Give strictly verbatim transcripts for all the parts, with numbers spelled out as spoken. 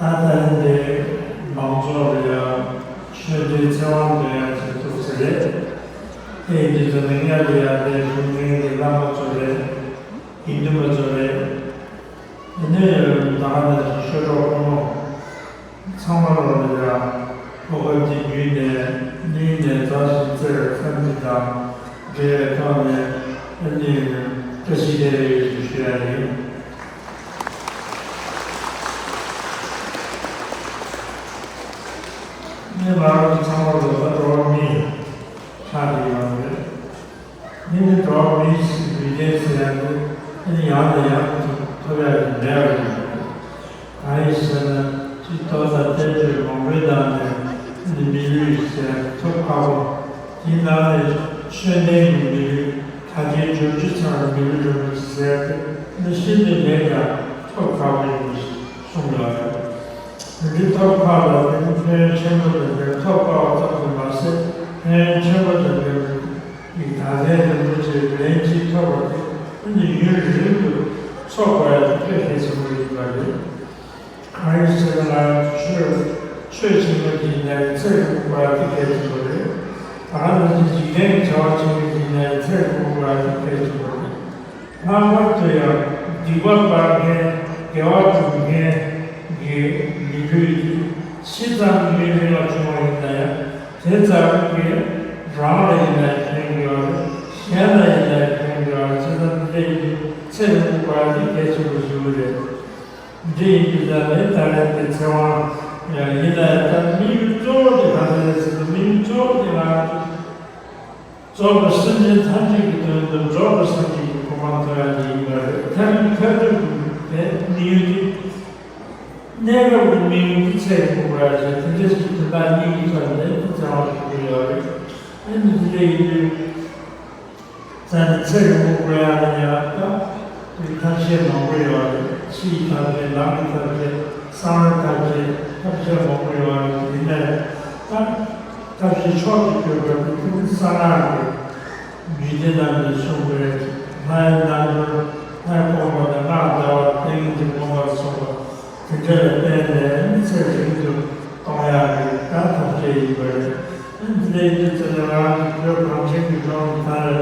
ད་ལྟ་ཡིན་ཏེ་མང་ཚོགས་ལ་ཡང་ཆོས་འབྲེལ་ཚེ་དབང་དོན་ཡང་བྱེད་ཐུབ་ས་རེད། དེ་ཡིན་དུས་ཙམ་ནས་སྔར་ལ་ཡང་དེ་གཞུང་འབྲེལ་གྱི་བླ་མ་ཚོ་རེད། དགེ་འདུན་པ་ཚོ་རེད། དེ་ནས་ད་ག་ནང་བཞིན་ཆོས་གྲོགས་ཕོ་མོ་ཚང་མ་ལོ་ལ་ཡང་གོ་སྐབས་དེ་བརྒྱུད་ནས་སྙིང་ནས་མཛའ་ཞིང་བརྩེ་བའི་འཚམས་འདྲི་དང་འབྲེལ་བའི་ཐོག་ནས་ཨ་ནི་བཀྲ་ཤིས་བདེ་ལེགས་ཡོད་ཞུ་ཞུ་ཡ་ཡིན། ངས་ང་རང་ཚོ་ཚང་མ་ལོ་ད་འགྲོ་བ་མི་ཆགས་ཀྱི་ཡོད་རེད། མི་ནི་འགྲོ་བ་མི་ཞིག་མི་ལྡན་ཟེར་ཡ་ནི་ཨ་ནི་ཡང་ནས་ཡང་དུ་ཐོབ་ཡ་ཡི་མེད་པ་ཡིན། གང་ཡིན་ཟེར་ན་སྤྱི་ཚོགས་དང་བསྟན་བཅོས་མང་པོའི་ནང་ནས་ཨ་ནི་མི་ལུས་ཟེར་ཐོབ་ཁག་པོ། དེའི་ནང་ནས་ཆོས་ལྡན་གྱི་མི་ལུས་ད་ལྟའི་འབྱོར་བཅུ་ཚང་བའི་མི་ལུས་རིན་པོ་ཆེ་ཟེར་ཡ་དེ་ནི་ཤིན་ཏུ་ནས་ཀྱང་ཐོབ་ཁག་པོ་ཡིན་པ་གསུངས་ཡོད་རེད། འདི་ཐོབ་ཁག་ལ་བརྟེན་ཕན་ཡོན་ཆེན་པོ་དང་ལྡན། ཐོབ་དཀའ་བ་ཙམ་དུ་མ་ཟད་ཕན་ཡོན་ཆེན་པོ་དང་ལྡན་པའི་དགའ་ལྡན་རིན་པོ་ཆེའི་ལན་གཅིག་ཐོབ་པ་དེ་ནི་ཡུན་རིང་དུ་འཚོ་དགོས་ཡ་དེ་གལ་ཆེན་པོ་ཡིན་པ་རེད། གང་ཡིན་ཟེར་ན་ང་ཚོ་ཆོས་ཆོས་བྱེད་མཁན་ཅིག་ཡིན་ན་ཡང་ཚེ་རིང་པོ་དགོས་ཡ་དེ་གལ་ཆེན་པོ་རེད། ད་ག་ནང་བཞིན་འཇིག་རྟེན་གྱི་བྱ་བ་བྱེད་མཁན་ཅིག་ཡིན་ན་ཡང་ཚེ་རིང་པོ་དགོས་ཡ་དེ་གལ་ཆེན་པོ་རེད། ལྷག་པར་དུ་ཡང་སྡིག་པ་སྤང་མཁན་དགེ་བ་སྒྲུབ་མཁན་གྱི་མི་ལུས་ཇི་ཙམ་ཡུན་རིང་ལ་བྱུང་བ་ཡིན་ན་ཡང་དེ་ཙམ་གྱིས་རང་ལ་ཡིན་ན་ཡང་ཕན་གྱི་ཡོད་རེད། གཞན་ལ་ཡིན་ན་ཡང་ཕན་གྱི་ཡོད་རེད། བྱས་ཙང་འདི་འདྲ་ཡིན་དུས་ཚེ་རིང་པོ་དགོས་ཡ་དེ་གལ་ཆེན་པོ་ཞིག་རེད། འདི་ཡིན་དུས་ད་ལན་ད་ལན་དེ་ཚེ་དབང་ཡང་ཡིན་ན་ཡང་ད་དམིགས་ཡུལ་གཙོ་བོ་དེ་ག་རེ་རེད་ཟེར་ན་དམིགས་ཡུལ་གཙོ་བོ་དེ་ང་རང་ཚོ། རྫོགས་པའི་སེམས་ཅན་ཐམས་ཅད་ཀྱི་དོན་དུ་རྫོགས་པའི་སངས་རྒྱས་ཀྱི་གོ་འཕང་ཐོབ་ཡག་དེ་ཡིན་པ་རེད། ཐབས་ཐབས་སྒྲུབ་པའི་དམིགས་ཡུལ་དེ། གནས་སྐབས་ཀྱི་དམིགས་ཡུལ་དེ་ཚེ་རིང་པོ་དགོས་ཡག་ཅིག་དེ་འདྲ་ཞིག་དོན་དག་གཉིས་ཀྱི་ཐོག་ནས་དེ་བྱ་བ་ཞིག་དགོས་ཡོད་རེད། ཨ་ནི་དེ་འདྲ་ཡིན་དུས། ད་ནི་ཚེ་རིང་པོ་དགོས་ཡག་ལ་ཡང་ད་དེ་ཐབས་ཤེས་མང་པོ་ཡོད་རེད། ཕྱིའི་ཐབས་ཤེས། ནང་གི་ཐབས་ཤེས། གསང་བའི་ཐབས་ཤེས། ཐབས་ཤེས་མང་པོ་ཡོད་རེད། ཡིན་ནའི་ད་ཐབས་ཤེས་མཆོག་ཏུ་གྱུར་པ་དེ་ཐུགས་གསང་སྔགས་ཀྱི་རྒྱུད་སྡེ་རྣམས་ནས་གསུངས་པའི་ལྷའི་རྣལ་འབྱོར། ལྷའི་དགོངས་པ་དང་སྔགས་བཟླ་བ། ཏིང་ངེ་འཛིན་སྒོམ་པར་སོགས་པ་དེ་འདྲ་ལ་བརྟེན་ནས་ཚེ་རིང་དུ་གཏོང་ཡག་གི་ད་ཐབས་ཤེས་ཡིན་པ་རེད། འདི་ལས་ཡིན་ཚེ་ང་རང་གི་བོད་གངས་ཅན་གྱི་ལྗོངས་ཀྱི་མཐའ་ལ་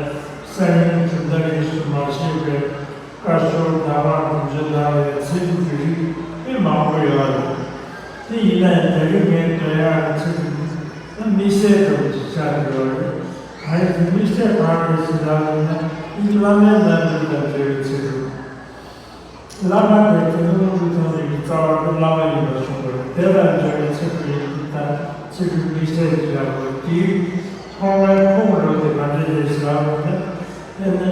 གསར་རྙིང་གྲུབ་མཐའ་རིས་སུ་མ་ཆད་པའི་བཀའ་ཤོག་དང་བླངས་དེ་ཚོའི་ནང་ལ་ཡང་ཚིག་གི་རིགས་དཔེ་མང་པོ་ཡོད་རེད། དེ་ཡིན་ན་ཡང་ད་རིང་ངས་འདོན་ཡག་གི་ཚིག་གི་རིགས་ནི་དམིགས་བསལ་འདྲ་པོ་ཅིག་ཆགས་ཀྱི་ཡོད་རེད། གང་ཡིན་དེ་དམིགས་བསལ་གང་རེད་ཟེར་ན་ཡིན་ན་འདི་བླ་མའི་རྣམ་སྤྲུལ་དང་འབྲེལ་བའི་ཚིག་རེད། བླ་མ་དེ་དེ་ནི་དངོས་གྲུབ་ཐོབ་མཁན་གྱི་རྩ་བ་ནི་བླ་མ་ཡིན་པར་གསུངས་པ་རེད། དེ་ལ་འབྲེལ་བའི་ཚིག་གི་རིགས་དང་ཚིག་གི་དམིགས་བསལ་གྱི་ཡག་པོ་དེའི་ཐོག་མའི་ཁུངས་རོ་དེ་ག་འདྲ་རེད་ཟེར་བ་ན་དེ་ནི་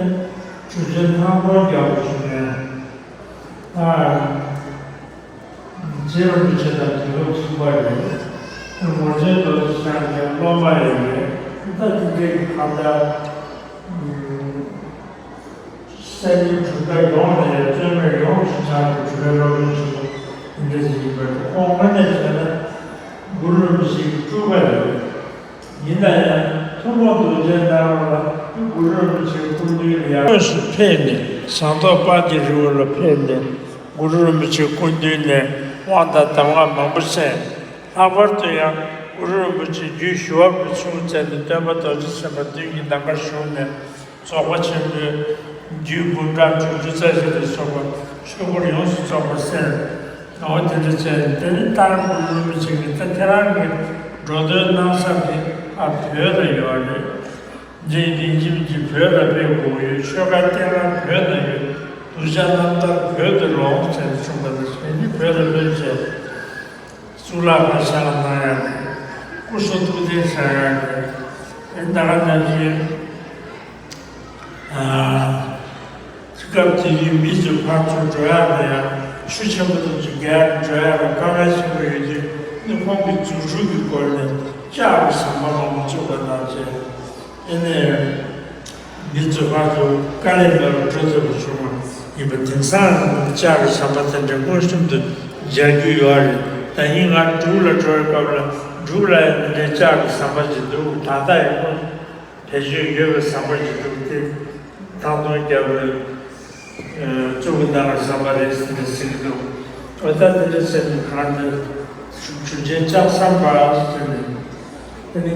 གྲུབ་ཆེན་ཐང་སྟོང་རྒྱལ་པོ་བྱུང་ནས། ཨ། རྗེ་རིན་པོ་ཆེ་དང་དུས་སྐབས་གསུམ་པ་རེད། ངོར་ཆེན་རྡོ་རྗེ་འཆང་གི་སློབ་མ་ཡིན་པས་ད་དེ་འདྲའི་གི་གང་ལྟར། གསར་རྙིང་གྲུབ་མཐའ་ཡོངས་ནས་རྩོད་མེད་ཡོངས་སུ་སྦྱངས་པའི་གྲུབ་པའི་སློབ་དཔོན་ཞིག་འདི་འདྲ་ཞིག་ཡིན་པར་ཁོང་དངོས་གནས་བྱས་ན་གུ་རུ་རིན་པོ་ཆེའི་སྤྲུལ་པ་རེད། ཡིན་ན་ཡང་ཐུན་མོང་རྡོ་རྗེ་ལྟ་བུ་ལ་གུ་རུ་རིན་པོ་ཆེའི་སྐུ་མདུན་ལ་ཡང་དངོས་སུ་ཕེབས་ནས་ཟངས་མདོག་དཔལ་གྱི་རི་བོ་ལ་ཕེབས་ནས་གུ་རུ་རིན་པོ་ཆེའི་སྐུ་མདུན་ནས་དབང་དང་གདམས་ངག་མང་པོ་གསན། ལྷག་པར་དུ་ཡང་གུ་རུ་རིན་པོ་ཆེས་རྒྱུད་ཞི་བ་པོའི་ཚུལ་བསྩལ་ནས་སྟོན་པ་རྡོ་རྗེ་སེམས་དཔའ་མདུན་གྱི་ནམ་མཁར་བཞུགས་ནས་རྫོགས་པ་ཆེན་པོའི་རྒྱུད་འབུམ་ཕྲག་དྲུག་ཅུ་རྩ་བཞི་ལ་སོགས་པ་ཆོས་སྐོར་ཡོངས་སུ་རྫོགས་པར་གསན། འོ་དེ་འདྲ་བྱས་ནས་དེ་ནི་ད་རུང་གུ་རུ་རིན་པོ་ཆེ་གིས་ད་ཁྱེད་རང་གི་འགྲོ་དོན་གནང་ས་དེ་ཨ་བོད་ལ་ཡོད་རེད། འདི་རིན་ཆེན་གྱི་བོད་ལ་ཕེབས་དགོས་ཡོད། ཆོས་བཀའ་བསྟན་ལ་བོད་ན་ཡོད། གདུལ་བྱ་རྣམ་ཐར་བོད་དུ་ལོངས་ཟེར་གསུངས་པ་ལ་བྱས་ནས་བོད་ལ་ཕེབས་བྱས། གཙུག་ལག་ཁང་ཞལ་ལ་གནང་ཡག་གི། སྐུ་གསུང་ཐུགས་རྟེན་བཞེངས་ཡག་གི། ཨེ་ད་ག་ནང་བཞིན། ཨ། སྐབས་དེ་དུས་མི་ཚོ་ཕར་ཚུར་འགྲོ་ཡག་ལ་ཡང་ཆུ་ཆེན་པོ་དེ་ཚོ་བརྒལ་འགྲོ་ཡག་ལ་དཀའ་ངལ་ཆེན་པོ་ཡོད་དུས་ནི་ཁོང་གིས་རྫུ་འཕྲུལ་གྱི་སྒོ་ནས་ལྕགས་ཀྱི་ཟམ་པ་མང་པོ་བཙུགས་པ་གནང་བྱས། ཨེ་ནས། མི་ཚོ་ཕར་ཚུར་དཀའ་ལས་མེད་པར་འགྲོ་ཐུབ་པ་བྱུང་བ་ཡིན་པ། དེང་སང་ལྕགས་ཀྱི་ཟམ་པ་དེ་འདྲ་མངོན་སུམ་དུ་མཇལ་རྒྱུ་ཡོད་རེད། ད་ཡིན་ང་འབྲུག་ལ་འགྲོ་བའི་སྐབས་ལ་འབྲུག་ལ་ཡང་འདི་འདྲའི་ལྕགས་ཀྱི་ཟམ་པ་ཅིག་འདུག་ད་ལྟ་ཡང་བེད་སྤྱོད་ཡོད་པའི་ཟམ་པ་ཅིག་འདུག་དེ་ཐང་སྟོང་རྒྱལ་པོའི་གཙུག་གི་ནང་གི་ཟམ་པ་རེད་ཟེར་ནས་ཟེར་གྱི་འདུག་འོ་ད་དེ་འདྲ་ཟེར་ནས་གང་འདྲ་ཞུ་ཆེན་ལྕགས་ཟམ་པ་ཟེར་ནས་དེ་ནི་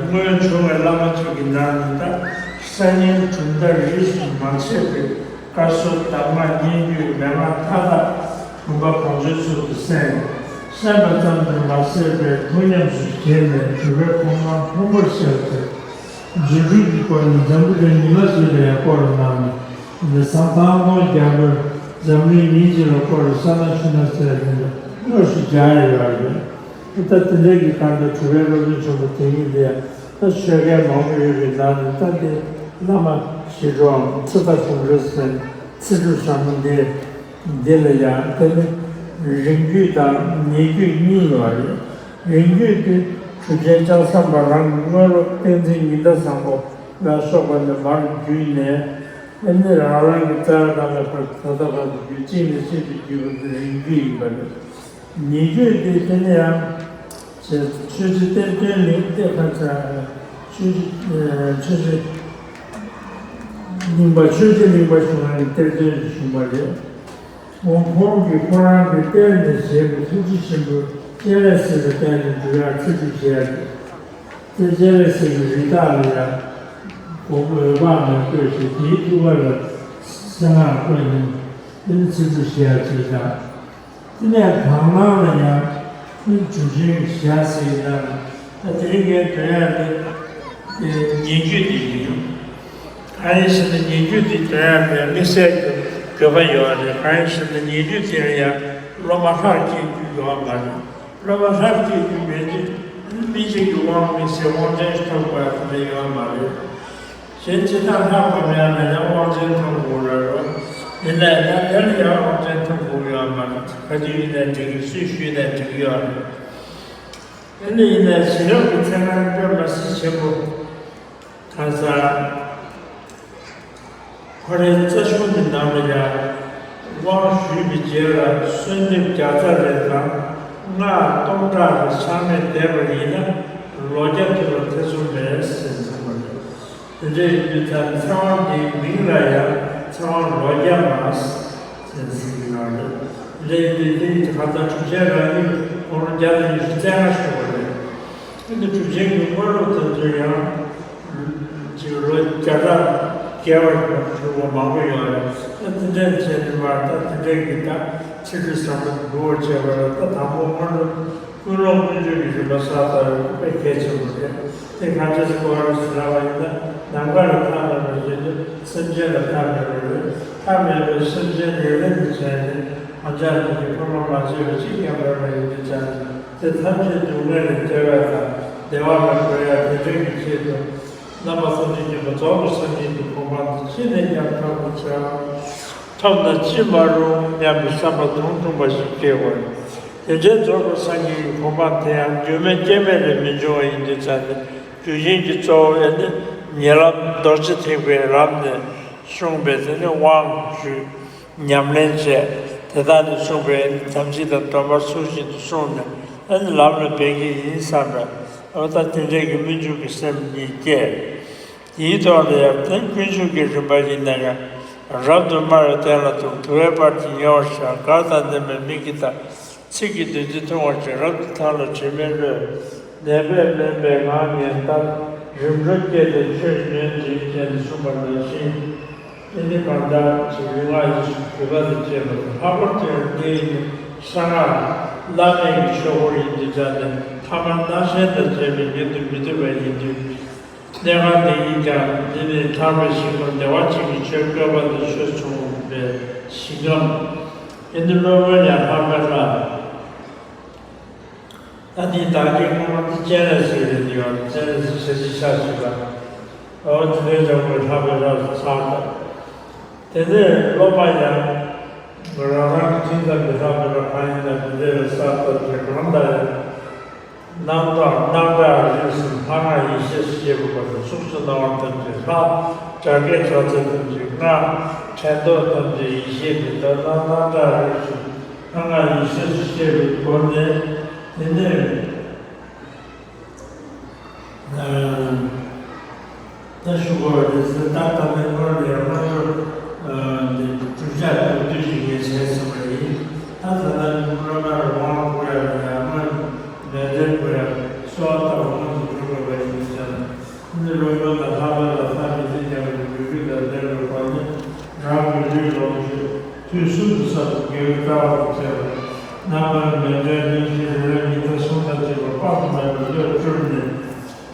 སྔོན་བྱུང་བའི་བླ་མ་ཚོ་གི་ནང་ནས་ད་སང་ཉིན་གྲུབ་མཐའ་རིས་སུ་མ་ཆད་པའི་བཀའ་སྲོལ་གདམས་ངག་སྙན་བརྒྱུད་མན་ངག་མཐའ་དག་བུམ་པ་གང་བྱོའི་ཚུལ་དུ་གསན། གསན་པ་ཙམ་དུ་མ་ཟད་པའི་ཐུགས་ཉམས་སུ་བཞེས་ནས་གྲུབ་པའི་ཁོང་ཁང་ཕུང་པོར་བཤལ་ཏེ། རྫུ་འཕྲུལ་གྱི་སྒོ་ནས་འཛམ་བུ་གླིང་ཉི་མ་ཟེར་བའི་སྐོར་ལ་གནང་ནས་འདི་ཟམ་ཐང་སྟོང་རྒྱལ་པོས་འཛམ་གླིང་ཉིན་གཅིག་ལ་སྐོར་ལ་ས་ན་ཆུ་ན་ཟེར་བ་དེ་འདྲ་ལོ་ཞིག་སྦྱར་ཡོད་པ་རེད། ད་དེ་འདྲའི་གི་སྐབས་འདིར་གྲུབ་པའི་སློབ་དཔོན་ཆེན་པོ་དེ་ཉིད་ལ་ད་ཆོས་མཁན་མང་པོ་ཡོད་པའི་ནང་ནས་ད་དེ་བླ་མ་ཞི་ཁྲོའམ་ཚེ་མཐའ་ཟུང་འབྲེལ་ཟེར་ཚེ་སྒྲུབ་ཟབ་མོ་འདི་འདི་ལ་ཡང་དེ་ནི་རིང་བརྒྱུད་དང་ཉེ་བརྒྱུད་གཉིས་ཡོད་རེད། རིང་བརྒྱུད་དེ་གྲུབ་ཆེན་ལྕགས་ཟམ་པ་རང་གི་དངོས་སློབ་བསྟན་འཛིན་ཉི་ཟླ་བཟང་པོ་ལ་སོགས་པ་ནས་མར་བརྒྱུད་ནས་ཨེ་ནི་རང་རང་གི་རྩ་བའི་ནང་ལ་ཕར་ད་ལྟ་བར་དུ་བརྒྱུད་གཅིག་ནས་གཅིག་ཏུ་བརྒྱུད་པ་དེ་རིང་བརྒྱུད་ཡིན་པ་རེད། ཉེ་བརྒྱུད་དེ་དེ་ནི་ཡང་ཆོས་རྗེ་གཏེར་སྟོན་གླིང་གཏེར་ཁ་ཚ་ཆོས་རྗེ་ཆོས་རྗེ་གླིང་པ་ཆོས་རྗེ་གླིང་པ་བྱུང་བའི་གཏེར་སྟོན་བྱུང་བ་རེད། ཁོང་ཁོང་གིས་ཁོ་རང་གི་གཏེར་ནས་བཞེས་པའི་ཐུགས་རྗེ་ཆེན་པོའི་སྤྱན་རས་གཟིགས་ལ་བརྟེན་ནས་འབྲུག་ཡར་ཚེ་སྒྲུབ་བྱེད་ཡག་གི་དེ་སྤྱན་རས་གཟིགས་ཀྱི་རིགས་བདག་ལ་ཡང་གོང་འོད་དཔག་མེད་བཀོད་ཅིང་དེའི་ཐུགས་ཀ་ལ་གསང་སྔགས་བཀོད་ནས་དེ་ནི་ཚེ་སྒྲུབ་བྱེད་ཡག་ཅིག་དང་། དེ་ནས་དག་སྣང་ལ་ཡང་ཀུན་གྲུབ་ཆེན་གྱི་ཞལ་ཟེར་ཡང་ད་དེ་རིང་ངས་འདོན་ཡག་དེ་ཉེ་བརྒྱུད་དེ་ཡིན། གང་ཡིན་ཟེར་ན་ཉེ་བརྒྱུད་དེ་འདོན་ཡག་དེ་དམིགས་བསལ་གྱི་དགོས་པ་ཡོད་རེད། གང་ཡིན་ཟེར་ན་ཉེ་བརྒྱུད་དེ་ལ་ཡང་སློབ་མ་ལྷར་སྐྱེ་རྒྱུ་ཡོད་མ་རེད། སློབ་མ་ལྷར་སྐྱེ་རྒྱུ་མེད་དུས་མི་གཅིག་གི་དབང་དམིགས་བསལ་དབང་ཆེན་ཐོབ་དགོས་ཡག་དེ་འདྲ་ཡོད་མ་རེད། གཞན་ཇི་ལྟར་ལྷག་པ་མེད་ན་ཡང་དབང་ཆེན་ཐོབ་དགོས་རེད་རོ། ཡིན་ནའི་ད་དེ་ལ་ཡང་དབང་ཆེན་ཐོབ་དགོས་ཡོད་མ་རེད། ག་དུས་ཡིན་ནའི་འགྲིག་གི། སུས་ཞུས་ནའི་འགྲིག་གི་ཡོད་རེད། དེ་ནི་ཡིན་ནའི་བྱིན་རླབས་ཀྱི་ཚན་ཁང་དཔེ་མ་སྲིད་ཆེན་པོ་གང་ཟག་ཁོ་རའི་རྩ་གཞུང་གི་ནང་ལ་ཡང་དབང་ཞུས་པའི་རྗེས་ལ་གསོལ་འདེབས་བརྒྱ་རྩ་རེ་དང་སྔགས་སྟོང་ཕྲག་རེ་ཆག་མེད་བཟླས་པ་ཡིན་ན་ལོ་བརྒྱ་ཐུབ་པར་ཐེ་ཚོམ་མེད་ཟེར་གསུངས་པ་རེད། དེ་འདྲ་ཡིན་དུས་ད་ཚེ་དབང་འདིའི་མིང་ལ་ཡང་ཚེ་དབང་ལོ་བརྒྱ་མ་ཟེར་ཟེར་གྱི་ཡོད་རེད། དེ་འདྲ་ཡིན་དུས་དེ་ཡི་ཁ་ཚ་གྲུབ་ཆེན་རང་ཉིད་དགུང་ལོ་བརྒྱ་དང་ཉི་ཤུ་རྩ་ལྔ་བཞུགས་པ་རེད། དེ་ནི་གྲུབ་ཆེན་གྱི་དངོས་སློབ་དེ་ཚོ་ཡང་ཅིག་ལོ་བརྒྱ་ཕྲག་བརྒལ་བ་ཞིག་བཞུགས་པ་མང་པོ་ཡོད་རེད། ད་དེ་འདྲ་བྱས་ནས་མར་ད་དེ་འདྲ་གི་ད་ཚེ་ཁྲི་བཟང་པོ་འབུལ་བར་བྱས་པ་ལ་ད་དང་པོ་དངོས་སློབ་ཀུན་སློང་ཀུན་སྤྱོད་ཀྱི་རིམ་པ་གསར་དར་དཔེ་གལ་ཆེན་པོ་རེད། དེ་གང་ཅི་ཟེར་བ་རེད་ཟེར་བ་ཡིན་ན་ནམ་མཁའ་ལ་མཐའ་མེད་པ་བཞིན་དུ་སེམས་ཅན་ལ་མཐའ་མེད་པ་རེད། མཐའ་མེད་པའི་སེམས་ཅན་ལས་ལས་ནི་བྱས་ཏེ་ང་ཅག་གི་ཕ་མ་མ་བྱས་པ་གཅིག་ཀྱང་མེད་པ་ཡིན་དུས་ཙང་དེ་ཐམས་ཅད་སྡུག་བསྔལ་ལས་བསྒྲལ་བ་དང་བདེ་བ་ལ་འགོད་ཡ་དེ་འདྲའི་གི་ཆེད་དུ། རྣམ་པ་ཐམས་ཅད་མཁྱེན་པ་རྫོགས་པའི་སངས་རྒྱས་ཀྱི་གོ་འཕང་དེ་ཅི་ནས་ཀྱང་ཐོབ་པར་བྱའོ། ཐོབ་ན་ཅི་མ་རུང་སྙམ་པའི་བསམ་པ་དུང་དུང་བ་ཞིག་སྐྱེ་དགོས། དེ་འདྲའི་རྫོགས་པའི་སངས་རྒྱས་ཀྱི་གོ་འཕང་དེ་ཡང་འགྱུར་མེད་སྐྱེ་མེད་ལས་མི་འབྱུང་བ་ཡིན་དུས་ཙང་ནས་རྒྱུ་རྐྱེན་གྱི་གཙོ་བོ་ཡང་ནི་ཉེ་ལམ་རྡོ་རྗེ་ཐེག་པའི་ལམ་ནས་གསུངས་པའི་དེ་ནི་དབང་ཞུས། ཉམས་ལེན་བྱས། དེ་དག་ནི་གསུངས་པའི་དམ་ཚིག་དང་སྡོམ་པ་ཚུལ་བཞིན་དུ་བསྲུངས་ནས་ཨ་ནི་ལམ་ལ་འབད་ཀྱི་ཡིན་བསམ་པས་ཨ་ད་དེ་འདྲའི་གི་སྨོན་འཇུག་གི་སེམས་ཉིད་སྐྱེས། དེའི་ཐོག་ལ་ཡང་དེ་ཀུན་འབྱུང་གི་རིམ་པ་ཡིན་ན་ཡང་། རབ་ཏུ་དམའ་བའི་སྟན་ལ་འདུག། དུ་བའི་བར་གྱིས་ཉེ་བར་བཞག། གར་དང་ལྡན་པའི་མིག་གིས་ལྟ། ཚིག་གི་བདུད་རྩི་འཐུང་བར་བྱེད། རབ་ཏུ་ཐང་ལ་དྲི་མེད་གློད། ནད་པས་མནན་པའི་ངག་ངན་ལྟར། རིམ་གྲོ་བསྐྱེད་དེ་ཆོས་ཉོན་ཅིག་ཅེས་གསུངས་པ་ནང་བཞིན། དེ་ནི་གང་ལྟར་གྱི་ལུས་ངག་ཡིད་གསུམ་གུས་པ་དང་བཅས་པ་དང་། ལྷག་པར་དུ་ཡང་འདི་ནི་གསང་སྔགས་བླ་མེད་ཀྱི་ཆོས་སྐོར་ཡིན་དུས་ཙང་ནས་ཐ་མལ་སྣང་ཞེན་དང་བཅས་པའི་ཉེ་དུ་མི་བསྡུ་བ་ཡིན་དུས། གནས་ཁང་འདི་ཉིད་ཀྱང་འདི་ནི་ལྷག་པའི་ཞིང་ཁམས་བདེ་བ་ཅན་གྱི་ཆོས་བཀོད་པ་དང་ཆོས་འཚོ་བའི་ཞིང་ཁམས། དེ་ནི་སློབ་དཔོན་ཡང་ལྷག་པའི་ལྷ། ད་འདིའི་བདག་བསྐྱེད་སྔོན་མ་འདི་སྤྱན་རས་གཟིགས་རེད་འདི་ཡང་སྤྱན་རས་གཟིགས་ཞལ་གཅིག་ཕྱག་བཞི་པ། འོ་དེ་འདྲའི་ལྗང་བུའི་ལྷག་པའི་ལྷ་སུ་ཚང་དང་། དེ་ནས་སློབ་མ་ཡང་རང་རང་གི་ཐུན་མཚམས་ཀྱི་ལྷག་པའི་ལྷ་གང་ཡིན་ན་དེ་འདྲའི་ལ་གསར་དུ་དེ་གང་ལྟར་ཡང་། རྣམ་དག་རྣམ་དག་རིགས་སུ་ལྷ་སྔགས་ཡེ་ཤེས་སུ་སྐྱེས་པའི་བར་དུ་ཚོགས་སུ་སྣང་བ་ཐམས་ཅད་ལྷ། སྒྲ་སྐད་སྒྲ་ཚད་ཐམས་ཅད་སྔགས། ཕྲེང་རྡོག་ཐམས་ཅད་ཡེ་ཤེས་ཀྱི་རྣམ་དག་རྣམ་དག་རིགས་སུ་ལྷ་སྔགས་ཡེ་ཤེས་སུ་སྐྱེས་པའི་སྒོ་ནས་དེ་ནས། ད་ཞུ་དགོས་པ་དེ་ཚོ་ད་ལྟ་བའི་སྔོན་ལ་ཡང་སྔོན་འགྲོ་འདི་བསྒྲུབ་བྱ་མདོར་བསྡུས་ཤིག་ངས་བྱས་ཟིན་པ་ཡིན། ད་ད་ལྟ་ནི་སློབ་མ་རང་དབང་བསྐུར་ཡག་དང་ཡང་སྔོན་ལས་འབྲེལ་བསྐུར་ཡག་གསོལ་བ་བཏབ་པ་སྔོན་དུ་འགྲོ་དགོས་པ་ཡིན་ཟེར་ན། ནི་རོལ་མོ་དང་ལྷག་པ་ལ་ལྷ་མི་ཚེ་རྒྱལ་བའི་ལོ་རྒྱུས་དང་ལྡན་པའི་སྒོ་ནས་རང་གི་ལུས་ལོངས་སྤྱོད་དུས་གསུམ་དུ་གསར་དུ་དགེ་བའི་རྩ་བ་དང་བཅས་པ། རྣམ་པར་མི་འབྲལ་གནས་ཤིང་རེ་རེ་ཉིན་མཐའ་སྲུང་དང་བཅས་པ་དཔག་ཏུ་མེད་པ་བློས་སྤྲུལ་ནས།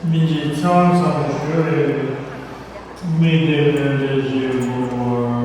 སྨིན་བྱེད་ཚེ་དབང་ཟབ་མོ་ཞུ་རེ། དམིགས་གཏད་རྟེན་འབྲེལ་ཞིག་དགོངས་པར་ཞུ།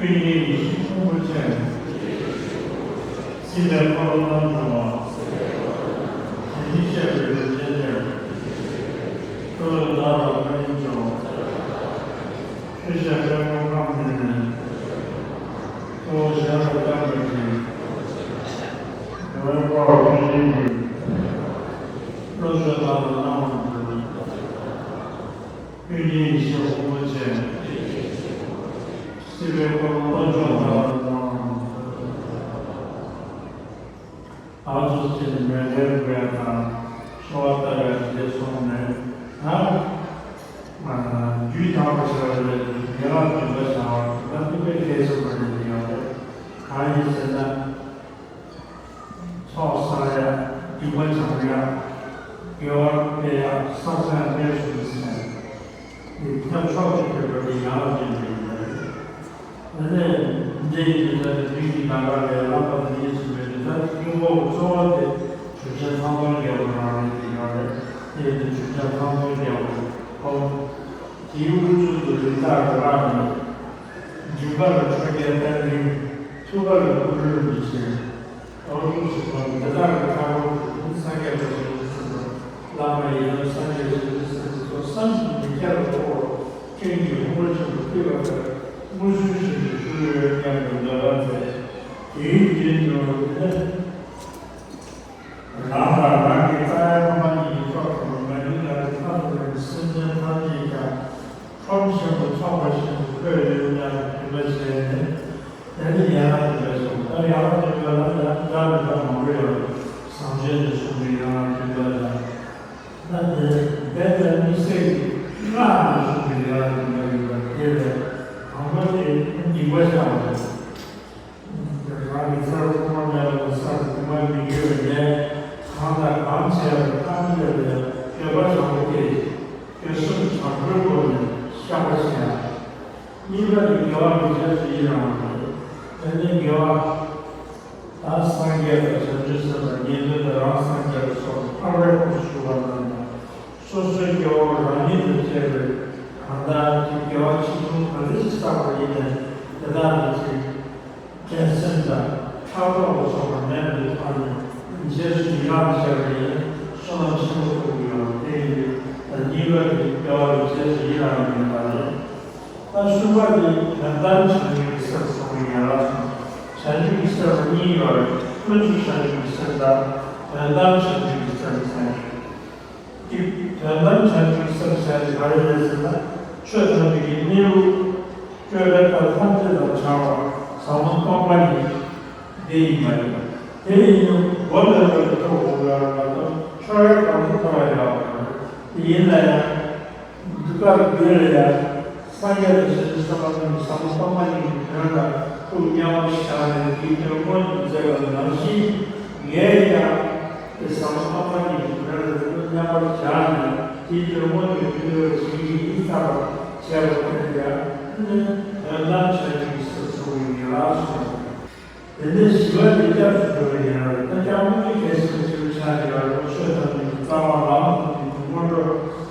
ཀུན་མཁྱེན་ཡེ་ཤེས་ཕུང་པོ་ཆེ། སྲིད་པའི་འཁོར་ལོ་རྣམ་སྦྱོང་བ། དེ་ཉིད་གཤེགས་པའི་རིན་ཆེན་གཏེར། ཀུན་ལ་བདག་ལ་བཀའ་དྲིན་ཆེ་བ། ཆོས་རྒྱལ་དཔལ་མགོན་ཁམས་བདེ་ནས། གཙོ་བོ་གཞན་ལ་བསྐྱངས་པའི་དྲིན། འགྲོ་བའི་འཁོར་བ་ཀུན་གཞན་གྱི། བློ་ཆོས་བདག་ལ་གནང་བར་འདུད། ཀུན་མཁྱེན་ཡེ་ཤེས་ཕུང་པོ་ཆེ། སྲིད་པའི་འཁོར་ལོ་རྣམ་སྦྱོང་བ། ཨ་ཚོ་ཅན་མེ་ལེ་རུ་ཡ་དང་ཤོ་བ་ལྟ་བའི་རྗེས་སོང་ནས་ད་རྒྱུད་དམ་པ་ཆེ་བ་ལས་ཡན་ལག་བདུན་པ་བྱ་བ་ད་ཐུག་པའི་ལས་ཚོགས་པ་ལས་ཡོད་རེད། གང་ཡིན་ཟེར་ན། ཚོགས་བསགས་ཡ། སྡིག་པ་སྦྱང་ཡ། དགེ་བ་སྤེལ་ཡ། བསགས་སྦྱང་སྤེལ་ཞུ་མི་ཟེར། འདི་ཐབས་མཆོག་ཏུ་གྱུར་པ་འདི་ཡང་ལ་བརྟེན་པའི་ཡིན་པ་རེད། དེ་ནས་འདི་ཡི་དུས་ཚོད་དེ་དུས་ཀྱི་ནམ་མཁའ་ལས་ལྷག་པ་དང་གཉིས་སུ་མེད་པའི་ད་སྙིང་པོ་གཙོ་བོ་དེ་ཇོ་བོ་རྗེ་ཚངས་པ་མགོན་པོ་རང་རེད་དེ་ཡོད་རེད། དེ་ཡི་དུས་ཇོ་བོ་རྗེ་ཚངས་པ་མགོན་པོ་ཁོ། དེའི་དབུ་ཚུལ་དུ་རིགས་བདག་རི་བྲག་ནས། མཇུག་མཐར་ལ་ཁྲོ་རྒྱལ་བསྟན་འཛིན། ཐུབ་པ་ལ་སྐུ་སྒྲུབ་མི་ཆེན། ཨོ་རྒྱུགས་སུ་གཏོང་དེ་དག་གི་མཐའ་འཁོར་དུ་སངས་རྒྱས་པ་ཞིག་ཏུ་གསུངས་པ། བླ་མ་ཡི་དམ་སངས་རྒྱས་ཞིག་ཏུ་གསུངས་པ་སོགས་བསམ་གྱིས་མི་ཁྱབ་པའི་སྐོར་སྤྲིན་གྱི་ཕུང་པོ་ཆེན་པོ་ཐིགས་པ་ལྟར་མངོན་སུམ་བཞིན་དུ་ཞུ་འོས་སྙམ་པའི་འདོད་པ་མཛད། དེའི་རྗེས་སུ་ནི། རང་དང་རང་གི་རྩ་བའི་ཕ་མ་གཉིས་ཀྱི་ཕྱོགས་དང་མ་ཡུལ་ལ་རིགས་ལྷ་སོགས་ཀྱི་སེམས་ཅན་ཐམས་ཅད་ཀྱང་ཁྲོམ་ཆེན་པོ་ཚོགས་པ་བཞིན་དུ་འཁོད་ཡོད་སྙམ་འདུན་པ་བྱས་ནས། དེ་ནི་ཡན་ལག་བདུན་པའི་གསུང་ད་ཡན་ལག་བདུན་པའི་ལ་ཡང་འདྲ་མི་འདྲ་མང་པོ་ཡོད། བཟང་སྤྱོད་དུ་གསུངས་པའི་ཡན་ལག་བདུན་པ་དང་། ད་དེ་རྦད་དེ་དམིགས་བསལ་གྱི་སྔགས་ནས་གསུངས་པའི་ཡན་ལག་བདུན་པ་ཡིན་པ་དེ་ལས་དང་པོ་དེ་སྡིག་པ་བཤགས་པ་རེད། རང་གི་སར་ཁུག་མ་མེད་པ་དང་སར་ཁུག་མ་མི་དགོས་པའི་ལས་གང་དང་གང་བྱས་པ་ཐམས་ཅད་ལ་འགྱོད་པ་བྱང་བ་སྐྱེས་ཤིང་འགྱོད་སེམས་བྱང་བུའི་སྒོ་ནས་བཤགས་པ་བྱེད་ཡ། གཉིས་པ་ནི་དགེ་བ་གི་རྗེས་སུ་ཡི་རང་བ་རེད། དེ་ནས་དགེ་བ། ད་སངས་རྒྱས་དང་བྱང་ཆུབ་སེམས་དང་ཉན་ཐོས་དང་རང་སངས་རྒྱས་ལ་སོགས་པ་ཐར་པའི་ཁོངས་སུ་ཞུགས་པ་རྣམས་དང་། སོ་སོའི་སྐྱེ་བོ་རང་ཉིད་དང་བཅས་པའི་གང་དག་གི་དགེ་བ་ཆེ་ཆུང་ག་ཚོད་ཅིག་བསགས་པ་ཡིན་ནའི་དེ་དག་ལ་ཅིག་འགྲན་སེམས་དང་ཕྲག་དོག་ལ་སོགས་པ་མེད་པའི་ཐོག་ནས་རྗེས་སུ་ཡི་རང་བྱས་པ་ཡིན་ན་བསོད་ནམས་ཆེན་པོ་ཐོབ་ཀྱི་ཡོད་པ་དེ་ཡིན་དུས་ད་གཉིས་པ་དེ་དགེ་བ་ལ་རྗེས་སུ་ཡི་རང་ཡིན་པ་རེད། ད་གསུམ་པ་དེ་ཡང་དག་བྱང་ཆུབ་ཀྱི་སེམས་སོ། བྱང་ཆུབ་ཀྱི་སེམས་ལ་གཉིས་ཡོད་རེད། ཀུན་རྫོབ་བྱང་ཆུབ་ཀྱི་སེམས་དང་དོན་དམ་བྱང་ཆུབ་ཀྱི་སེམས་ཟེར། དེ་དོན་དམ་བྱང་ཆུབ་ཀྱི་སེམས་ཟེར་དེ་ག་རེ་རེད་ཟེར་ན། ཆོས་ཐམས་ཅད་ཀྱི་གནས་ལུགས་སྤྲོས་པའི་མཐའ་ཐམས་ཅད་དང་བྲལ་བ་ཟབ་མོ་སྟོང་པ་ཉིད་དེ་ཡིན་པ་རེད། དེ་ཡིན་ན་མགོ་ལ་ཡོད་པའི་ཐོག་གོ་དགོས་པ་མ་གཏོགས་ཕྱོགས་ཡོལ་གང་དུ་ཐོབ་པ་ཡོད་པ་མ་རེད། དེ་ཡིན་ན་ཡང་། འདི་སྐབས་འདི་ལ་ཡང་སངས་རྒྱས་དང་བྱང་ཆུབ་སེམས་དཔའ་རྣམས་ཀྱིས་ཟབ་མོ་སྟོང་པ་ཉིད་ཀྱི་དོན་ལ་ཐུགས་མཉམ་པར་བཞག་ནས་དེའི་དོན་མངོན་དུ་མཛད་པ་ནང་བཞིན། ངས་ཀྱང་དེ་ཟབ་མོ་སྟོང་པ་ཉིད་ཀྱི་དོན་ལ་ཐུགས་མཉམ་པར་བཞག་ནས་དེའི་དོན་མངོན་དུ་འགྱུར་བར་བྱེད་ཀྱི་ཡིན་བསམ་པ་བྱས་པ་དེ་ལ་ཡང་དོན་དམ་བྱང་ཆུབ་ཀྱི་སེམས་ཚོགས་པ་ཡིན་ལ་གསུངས། དེ་ནས་ཞི་བ་དེ་སྐྱབས་སུ་འགྲོ་བའི་ཡན་ལག་རེད། ད་སྐྱབས་མགོན་གྱི་གལ་ཆེན་པོ་ཆེ་བོ་ཆགས་ཀྱི་ཡོད་རེད། ཆོས་ཐམས་ཅད་ཀྱི་རྩ་བ། ལམ་ཐམས་ཅད་ཀྱི་སྔོན་འགྲོ།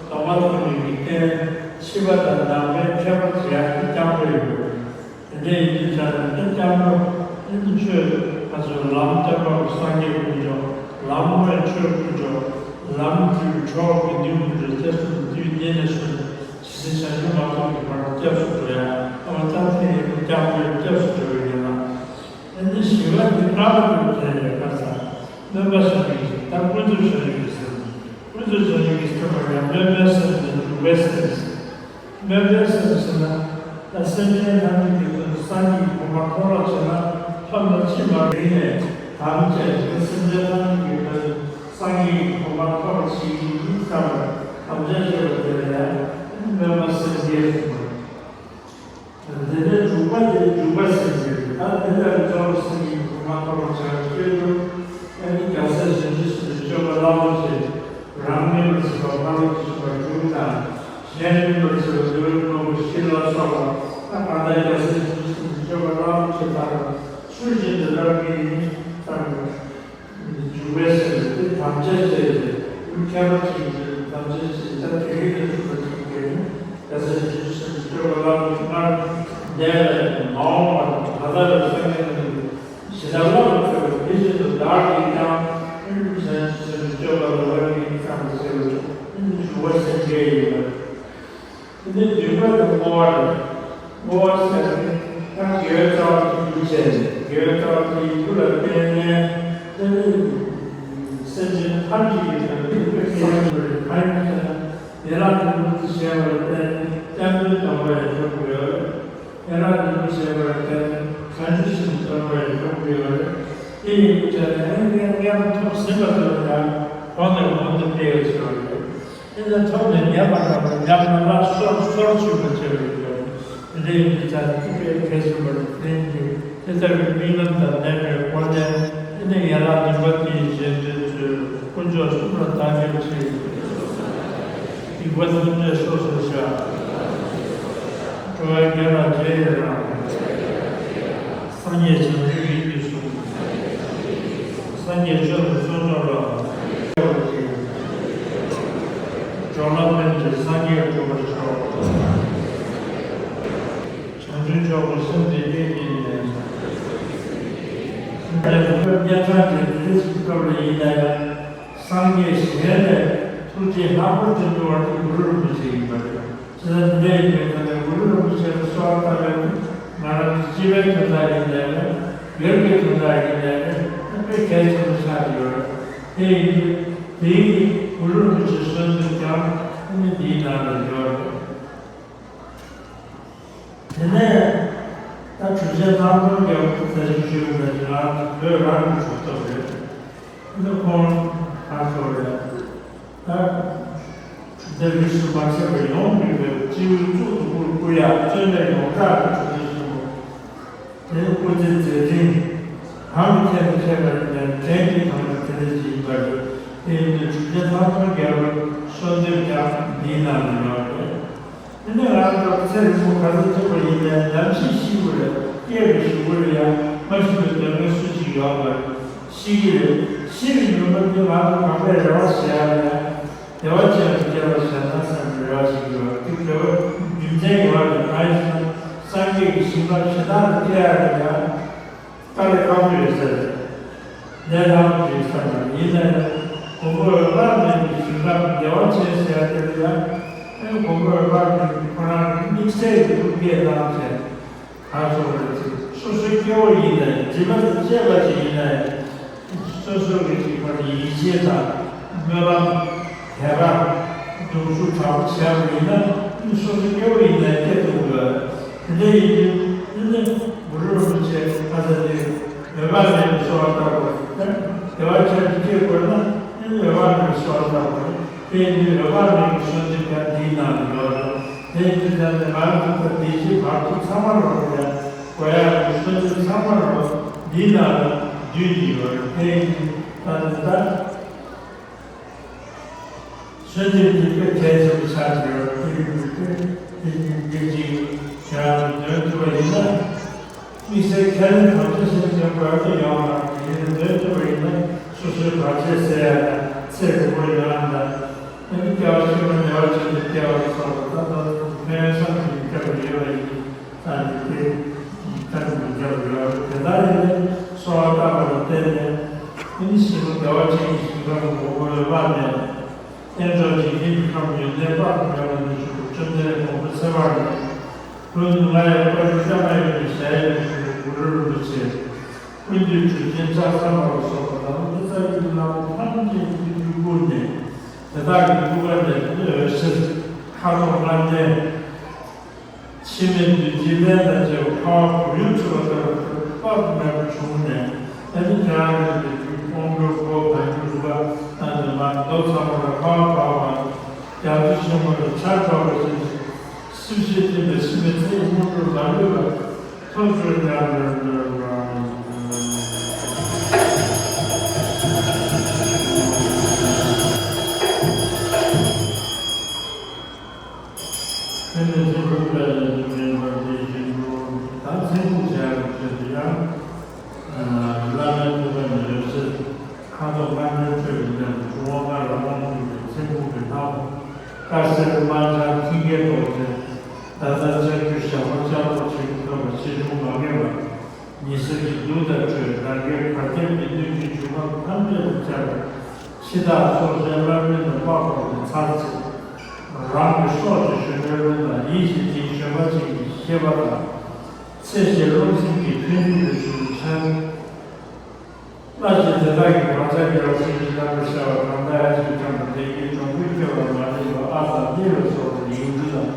སྡོམ་པ་ཐམས་ཅད་ཀྱི་རྟེན། ཕྱི་པ་དང་ནང་པའི་ཁྱད་པར་འབྱེད་ཡག་གི་སྐྱབས་འགྲོ་ཡོད་རེད། དེ་འདྲ་ཡིན་དུས་ཙང་ནས་ད་སྐྱབས་འགྲོ་ཨེ་ནི་ཆོས་ཁ་ཚོ་ལམ་སྟོན་པ་སངས་རྒྱས་དཀོན་མཆོག་ལམ་དབུ་མའི་ཆོས་དཀོན་མཆོག་ལམ་དུས་གྲོགས་དགེ་འདུན་དཀོན་མཆོག་སྐྱབས་སུ་དུས་འདི་ནས་བཟུང་ཇི་སྲིད་བྱང་ཆུབ་མ་ཐོབ་ཀྱི་བར་དུ་སྐྱབས་སུ་འགྲོ་ཡ། ཨོ་ད་དེ་སྐྱབས་འགྲོའི་སྐྱབས་སུ་འགྲོ་བའི་ཡན་ལག་ཨེ་ནི་ཞི་བ་འདི་བཀའ་ལ་འགྲོ་དེ་ལས་ཁ་ས་སྨོན་པ་སེམས་ཀྱི་ད་ཀུན་རྫོབ་བྱང་ཆུབ་ཀྱི་སེམས། ཀུན་རྫོབ་བྱང་ཆུབ་ཀྱི་སེམས་ལ་ཡང་སྨོན་པའི་སེམས་དང་འཇུག་པའི་སེམས། སྨོན་པའི་སེམས་ཟེར་ན། ད་སེམས་ཅན་ཐམས་ཅད་ཀྱི་དོན་དུ་སངས་རྒྱས་ཀྱི་གོ་འཕང་ཐོབ་རོགས་བྱས་ན་ཐོབ་ན་ཅི་མ་རིག་ནས་དམ་བཅས་ཀྱི་སེམས་ཅན་ཐམས་ཅད་ཀྱི་དོན་དུ་སངས་རྒྱས་ཀྱི་གོ་འཕང་ཐོབ་པར་བྱེད་ཀྱི་ཡིན་བསམ་པའི་དམ་བཅའ་བཞེས་པ་དེ་ལ་ཡང་སྨོན་པ་སེམས་བསྐྱེད་གསུངས་པ། དེ་ནས་དྲུག་པ་དེ་འཇུག་པ་སེམས་བསྐྱེད་རེད། ད་དེ་ལ་གཙོ་བོ་སེམས་ཀྱི་གོ་འཕང་ཐོབ་པར་བྱ་བའི་ཆེད་དུ་ཨ་ནི་རྒྱལ་སྲས་བཞི་བཅུ་སོགས་ཀྱི་སྤྱོད་པ་བླ་མ་ཆེ། རང་མིན་པར་བྱེད་པ་སྨྲ་བརྗོད་བྱེད་པ་དྲུག་དང་། གཞན་མིན་པར་བྱེད་པ་འདོད་ལྔ་པོ་བཞི་ལ་སོགས་པ། ད་གང་ལྟར་རྒྱལ་སྲས་བཞི་བཅུ་སོགས་ཀྱི་སྤྱོད་པ་བླ་མ་ཆེ་དག་ཚུལ་བཞིན་དུ་བསླབ་ཀྱི་ཡིན་བསམ་པའི། འཇུག་པའི་སེམས་དེ་དམ་བཅའ་བཅས་ཏེ། ཁྱད་པར་ཅན་གྱི་དམ་བཅའ་བཅས། ད་དེ་རིང་ལ་ཐུག་པ་ཅིག་གིས་ནི་རྒྱལ་སྲས་ཀྱི་སེམས་སྤྲོས་པ་ལམ་གྱི་སྔར་འདས་ལ་མ་འོངས་པ་དང་ད་ལྟ་ལ་སངས་རྒྱས་ཀྱི་ཞེ་སྡང་བླ་མ་ཐོས་པའི་དེ་བཞིན་དུ་བདག་གིས་ཀྱང་ཀུན་ཏུ་བྱང་ཆུབ་སེམས་ཀྱི་སྤྱོད་པ་ལ་བར་གྱི་བསམ་པ་ཟེར་བ་ནི་འཇུག་པ་སེམས་བསྐྱེད་ཡིན་པ། དེ་ནས་བདུན་པ་དེ་བསྔོ་བ་རེད། བསྔོ་བ་ཟེར་ནི་ད་དགེ་བའི་རྩ་བ་དེ་རྒྱུ་བྱས་ནས་དགེ་བའི་རྩ་བ་དེ་ཡི་རྒྱུ་ལ་བརྟེན་ནས་དེ་ནི་སེམས་ཅན་ཐམས་ཅད་ཀྱི་དོན་དུ་དཔེ་ཁས་ལེན་དགོས་རེད། གང་ཡིན་ཟེར་ན་ཡན་ལག་བདུན་པོ་དེ་བྱས་པ་ལ་བརྟེན་ནས་སྐྱབས་འགྲོའི་སྡོམ་པ་ཡང་འཇོག་དགོས་ཡོད་རེད། ཡན་ལག་བདུན་པོ་བྱས་པ་ལ་བརྟེན་ནས་བྱང་ཆུབ་སེམས་ཀྱི་སྡོམ་པ་ཡང་འཇོག་དགོས་ཡོད་རེད། དེ་ཡིན་དུས་བྱས་ནས་ཨེ་ནི་མངོན་མངོན་ཐོབ་ཟིན་པ་ཚོ་ལ་ཡང་གོང་ནས་གོང་དུ་སྤེལ་ཡོད་ཟེར་བ་རེད། དེ་ལས་ཐོབ་ནས་ཉམས་པ་དང་ཉམས་ན་ལ་སོར་སོར་ཆུད་པ་བྱེད་པ་ཡིན་པས། དེ་འདྲ་ཡིན་དུས་ཙང་ཐུགས་ཀའི་ཁས་བྱུང་བར་བརྟེན་ཏེ་དེ་ལྟ་བུའི་རྨི་ལམ་དང་ལྡན་པའི་སྒོ་ནས་དེ་ནས་ཡན་ལག་བདུན་པ་དེའི་རྗེས་ཟློས་ཚུལ་དཀོན་མཆོག་གསུམ་ལ་བདག་སྐྱབས་མཆི། སྡིག་པ་ཐམས་ཅད་སོ་སོར་བཤགས། འགྲོ་བའི་དགེ་ལ་རྗེས་ཡི་རང་། སངས་རྒྱས་བྱང་ཆུབ་ཡིད་ཀྱིས་བཟུང་། སངས་རྒྱས་ཆོས་དང་ཕྱོགས་མཆོག་ལ། སྐྱེ་བར་བགྱི། སྦྱོར་ལམ་ལྷུན་གྱིས་སངས་རྒྱས་འགྲུབ་པར་ཤོག། བྱང་ཆུབ་མཆོག་གི་སེམས་དེ་བསྐྱེད་ནས། སེམས་དཔའི་བསྙེན་ཐང་གི་དེ་རིང་གི་སྐབས་ལ་ཡིན་ན་ཡང་། སངས་རྒྱས་ཞལ་ནས་ཐུགས་རྗེ་ལྷག་པར་དུ་འགྲོ་བར་དུ་གུ་རུ་རིན་པོ་ཆེ་ཡིན་པ་རེད། དེ་ལྟར་འདི་འདྲ་ཡིན་པའི་ཐོག་ནས་གུ་རུ་རིན་པོ་ཆེ་ལ་གསོལ་བ་བཏབ་པའི་ང་རང་གི་སྤྱི་པའི་དོན་དག་ཡིན་ནའི་རེད། སྒེར་གྱི་དོན་དག་ཡིན་ནའི་རེད། དཔེ་གལ་ཆེན་པོ་ཆགས་ཀྱི་ཡོད་རེད། དེ་ཡིན་དུས་དེའི་གུ་རུ་རིན་པོ་ཆེའི་གསོལ་འདེབས་ཀྱང་ཨ་ནི་འདིའི་ནང་ལ་ཡོད་རེད། དེ་ནས་ད་གྲུབ་ཆེན་ཐང་སྟོང་རྒྱལ་པོ་ད་ཅི་ཞུས་པ་ནང་བཞིན་ང་བོད་རང་གི་གྲུབ་ཐོབ་རེད། ཨ་ནི་ཁོང་ཨ་ཤོ་རེད། ད་གྲུབ་མཐའ་རིས་སུ་མ་ཆད་པར་ཡོངས་གྲུབ་པའི་སྤྱི་བོའི་གཙུག་ཏུ་སྐུ་བཀུར་ཡག་བརྩོན་པས་ཡོངས་གྲགས་ཀྱི་གྲུབ་མཐའི་གསུང་འབུམ། དེ་ནི་སྐུ་ཚེ་མཛད་འཕྲིན་གང་གི་ཐད་ནས་བཤད་པ་ཡིན་ན་བྲན་གྱི་དང་པོ་དེ་འདྲ་ཅིག་ཡིན་པ་རེད། དེ་ཡིན་དུས་གྲུབ་ཆེན་ཐང་སྟོང་རྒྱལ་པོའི་གསོལ་འདེབས་ཀྱང་འདིའི་ནང་ལ་ཡོད་རེད། དེ་ནས་ང་ཚོ་ཚེ་རིང་པོ་ག་ཚོད་ཐུབ་པ་ཡིན་ནའི་ནམ་ཞིག་ཤི་དགོས་རེད། སྐྱེས་པའི་གཞུག་གུ་ལ་ཡང་མ་ཤི་བའི་གདོད་མའི་སུ་ཞིག་ཡོད་པ་རེད། ཤི་གི་རེད། ཤི་བའི་ཉིན་མོ་འདི་ང་ཚོ་གང་པའི་རེ་བ་བྱེད་ཡ་ལ་ཡང་བདེ་བ་ཅན་དུ་སྐྱེ་བར་བྱས་ན་བསམ་པའི་རེ་བ་བྱེད་ཀྱི་ཡོད་རེད། དེ་དགེ་བའི་རྒྱུ་མཚན་ཡོད་རེད། གང་ཡིན་ཟེར་ན་སངས་རྒྱས་ཀྱི་ཞིང་ཁམས་ཇི་ལྟར་དུ་སྐྱེ་ཡ་ལ་ཡང་། དཀའ་ལས་ཁག་པོ་ཡོད་ས་རེད། ལས་སླ་པོ་ཡོད་ས་མ་རེད། ཡིན་ན་ཡང་མགོན་པོ་འོད་དཔག་མེད་ཀྱི་ཞིང་ཁམས་བདེ་བ་ཅན་ཟེར་ཡ་དེ་ལ་ཡང་ཨེ་མགོན་པོ་འོད་དཔག་མེད་ཀྱི་ཁོ་རང་གི་དམིགས་བསལ་གྱི་ཐུགས་བསྐྱེད་གནང་བྱས་ག་སོགས་རེད་ཅེས་ སོ་སོའི་སྐྱེ་བོ་ཡིན་ནའི་སྒྲིབ་པ་དང་བཅས་པ་ཅིག་ཡིན་ནའི། སོ་སོ་གི་ཅིག་ཁོ་ནི་ཡིད་ཆེས་དང་སྨོན་ལམ་དད་པ་སྡུག་ཤུགས་དྲག་པོ་བྱས་པ་ཡིན་ན། སོ་སོ་སྐྱེ་བོ་ཡིན་ནའི་སྐྱེ་ཐུབ་དགོས། དེ་འདྲ་ཡིན་དུས་ཨ་ནི་གུ་རུ་རིན་པོ་ཆེ་ཁ་ས་དེ་འོད་དཔག་མེད་ཀྱི་གསོལ་བ་བཏབ་པ་དང་། བདེ་བ་ཅན་དུ་སྐྱེ་དགོས་ན་ཨ་ནི་འོད་དཔག་མེད་ཀྱི་གསོལ་བ་བཏབ་དགོས། དེ་ཡིན་དུས་འོད་དཔག་མེད་ཀྱི་གསོལ་འདེབས་ཀྱང་འདིའི་ནང་དུ་ཡོད་རེད། དེ་ཡིན་དུས་ད་ནི་ང་ཚོ་ད་བདེ་སྐྱིད་བར་དུ་ཚང་མ་རོགས་ཀྱི་དགོས་ཡག་གི་གསོལ་འདེབས་ཚང་མ་རོགས་འདིའི་ནང་ལ་འདུས་ཀྱི་ཡོད་རེད། དེ་ཡིན་དུས་ད་ནི་ད་གསོལ་འདེབས་འདི་དཔེ་གལ་ཆེན་པོ་ཆགས་ཀྱི་ཡོད་རེད། དེ་ཡིན་དུས་དེ་ཡིན་དེ་ཅིག་ཡང་འདོན་ཐུབ་པ་ཡིན་ན། དམིགས་བསལ་ཁས་ལེན་གང་ཅི་ཟེར་མཁན་བར་དུ་ཡོང་བ་ཡིན་ན། འདོན་ཐུབ་པ་ཡིན་ན་སོ་སོའི་བར་ཆད་སེལ་ཡག་དང་ཚེ་རིང་པོ་ཡོང་ཡག་དང་། ཨ་ནི་སྐྱེ་བ་ཕྱི་མ་བདེ་བ་ཅན་དུ་སྐྱེ་བ་སོགས་ད་ལྟ་ཕན་ཡོན་བསམ་གྱིས་མི་ཁྱབ་པ་ཡོད་པ་ཡིན། ད་ནི་དེ་ད་ནི་མི་ཁྱབ་པ་ཡོད། དེ་ལྟར་ཡིན་ནས་གསོལ་བ་བཏབ་པ་ལ་བརྟེན་ནས། ཨ་ནི་ཞིང་བདེ་བ་ཅན་གྱི་ཞིང་ཁམས་ཀྱི་འོད་དཔག་མེད། དཀོན་མཆོག་འཇིག་རྟེན་གྱི་ཁམས་ཡོན་ཏན་དཔག་ཏུ་མེད་པ་ནས་བྱུང་བའི་བཅོམ་ལྡན་དགོངས་པ་ཁྱད་པར་མེད། ལྷུན་གྱིས་ང་ཡི་བཀའ་དྲིན་བསྐྱངས་པ་ཡིན་པའི་ཞལ་ཡས་ནས་བྱུང་བའི་གུ་རུ་རིན་པོ་ཆེ། ཀུན་འདུས་གྲུབ་ཆེན་ལྕགས་ཟམ་པ་ལ་སོགས་པ་དང་། ལྷ་ས་ཡུལ་གྱི་བླ་མ་ཐམས་ཅད་ཀྱི་སྤྲུལ་སྐུ་ནས། དེ་དག་གི་སྐུ་པར་ལས་འོད་ཟེར་ཁ་དོག་ལྔ་ལྡན། འཆི་མེད་བདུད་རྩིའི་རླན་དང་བཅས་པ་ཕ་བོང་ཡུ་འཚུབ་པ་ལྟ་བུ་དཔག་ཏུ་མེད་པ་བྱུང་ནས། ཨ་ནི་ཁྱེད་རང་གི་དཔུང་གྲོགས་པོ་གང་རྒྱུ་རུ་བ་ཨ་ནི་མ་མདོ་ཚང་མ་ལ་ཕ་བ་བ་རྒྱ་མཚོ་ཆེན་པོ་ལ་ཆར་འབབ་པ་བཞིན་དུ། སྲིབ་ཞལ་བསྟན་པའི་འཆི་མེད་ཚེ་ཡི་དངོས་གྲུབ་ལམ་ལུགས་ལ་ཐོབ་གྱུར་སྙམ་པའི་སྨོན་ལམ། དེ་ནས་ཚེ་འཕོས་པའི་ལས་སུ་འདྲེན་པར་བྱེད་བཞིན་དུ། ད་ཚེ་འགུགས་བྱ་ཡག་གི་ཆེད་དུ་ཡང་། བླ་མའི་ཐུགས་ཀ་ནས་འོད་ཟེར་ཁ་དོག་ལྔ་ལྡན་འཕྲོས་པའི་སྟེང་དུ་འབྱུང་བ་ལྔ་ལ་དབང་བསྒྱུར་བའི་ཚེ་འགུགས་ཀྱི་སྣང་བ། དཀར་སེར་དམར་ལྗང་མཐིང་གའི་མདོག་ཅན། ཟླ་ལྟར་ལྕགས་ཀྱུ་ཞགས་པ་ལྕགས་ཕོར་ཆེན་པོ་ཐོན་པ་ཆེ་ཆུང་མ་ངེས་པ། ཉི་ཟེར་གྱི་རྡུལ་དང་འཕྲོས་ནམ་མཁའི་བར་ཁྱབ་ཀྱི་སྣོད་བཅུད་འབྱུང་ཁམས་ཐམས་ཅད་ལ་ཁྱབ་པའི་འཆི་བདག་སྲོག་ཆགས་སླར་མེད་དུ་དམག་འཁོར་གྱི་ཚར་ཚེ། རང་གི་སྲོག་གི་གཞོན་ནུའི་རོལ་དང་ཡིད་བཞིན་གྱི་བཞོན་པ་ཅན་གྱི་ཤེས་པ་དང་། ཚེ་ཞེས་རློམ་སེམས་ཀྱི་ཐོན་རྒྱུ་རེ་ཞུ་བའི་ཕྱིར། ལྷ་ཞིག་དེ་དག་གི་བག་ཆགས་རྒྱལ་བ་སྲས་ཀྱི་རྣམ་པར་ཤར་བ་གང་དག་ཡང་ཞིག་འཁྱམས་པ་དེ་གའི་གྲོང་ཁྱེར་སྐྱོ་བར་མ་ལུས་པ་ཨ་ཙ་ནི་ལ་སོགས་པའི་ཡིག་འབྲུ་དང་།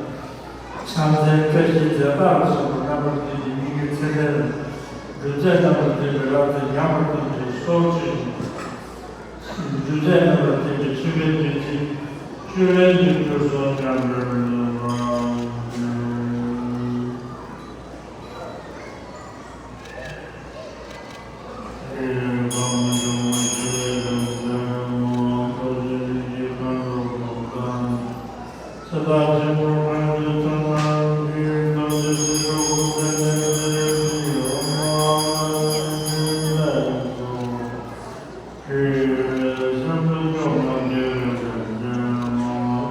ཕྱག་མཚན་བཀྲ་ཤིས་རྫས་རྟགས་ལ་སོགས་པ་རྣམ་པར་བསྡུས་ཏེ་སྙིང་གའི་ཚད་ལྡན་ལ། སྒྲུབ་རྫས་རྣམ་པར་ལྡན་པའི་རབ་ཏུ་ཡངས་པར་བསྟིམ་པའི་སྲོག་གཅོད་ཅིང་། སྒྲུབ་རྫས་རྣམ་པར་ལྡན་པའི་མཆོད་པའི་བདུད་རྩི་བཅུད་ལེན་དུ་གྱུར་སོང་སྙམ་པའི་སྨོན་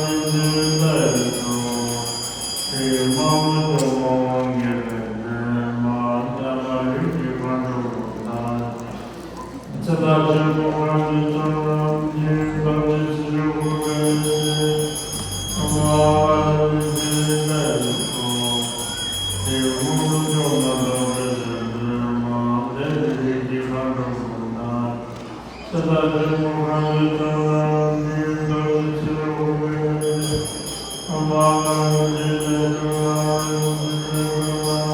ལམ།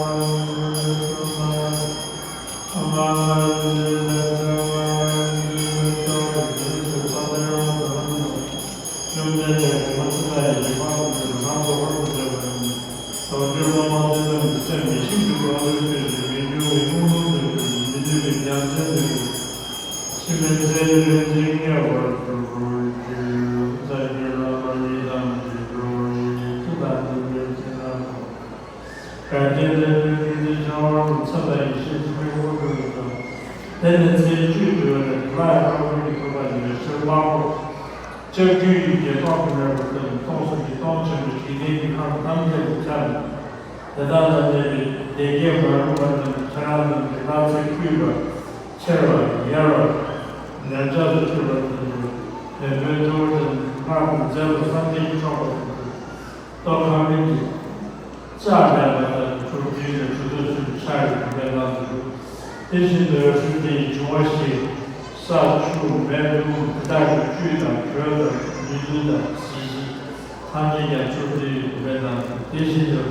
གལ་ཏེ་ལས་དོན་ཀུན་གྱི་བྱ་བ་རུ་ཚེ་དང་ཡེ་ཤེས་འཆི་མེད་དངོས་གྲུབ་ལ་སོགས། དེ་ནི་ཚེའི་བཅུད་དུ་ཡོད་པའི་དེ་ལ་ཡང་སློབ་དཔོན་གྱི་ཐུབ་པ་ཉེར་ཞི་དམར་པོ། ལྕགས་ཀྱུའི་ཡི་གེ་དཔག་ཏུ་མེད་པ་བཏོན་ནས་སྟོང་གསུམ་གྱི་སྟོང་ཆེན་པོའི་འཇིག་རྟེན་གྱི་ཁམས་ཐམས་ཅད་དུ་ཁྱབ་ནས། དེ་དག་ལ་གནས་པའི་བདེ་སྐྱིད་མ་རུངས་པ་རྣམས་ཀྱི་ཁྱེད་རང་རྣམས་ཀྱི་ལྷ་ཚེ་བསྐུལ་བ་ཆེར་བ་ཡར་བ། ལན་ཆགས་སུ་གྱུར་པ་དེ་ཚོ་བོན་པོའི་ཐུ་བོ་དེ་སྔར་གྱི་མཛད་པ་བསམ་གྱིས་མི་ཁྱབ་པ་དེ་ཚོ་རྟོགས་ཁ་མིན་གྱི་ལྕགས་ལྡན་པ་དང་གྲུབ་བདུན་ནས་གྲུབ་ཐོབ་ཆེན་པོ་ཕྱག་གི་བུམ་པའི་ནང་དུ་འདུག་དེ་བཞིན་དུ་ཧྲུལ་ཏེའི་འབྱུང་བ་བཞི། ས་ཆུ་མེ་རླུང་དེ་དག་གི་བཅུད་དང་དྲོད་དང་ནུས་མཐུ་དང་གཟི་བརྗིད་ཐམས་ཅད་ཀྱང་གྲུབ་བདུན་གྱི་བུམ་པའི་ནང་དུ། དེ་བཞིན་དུ་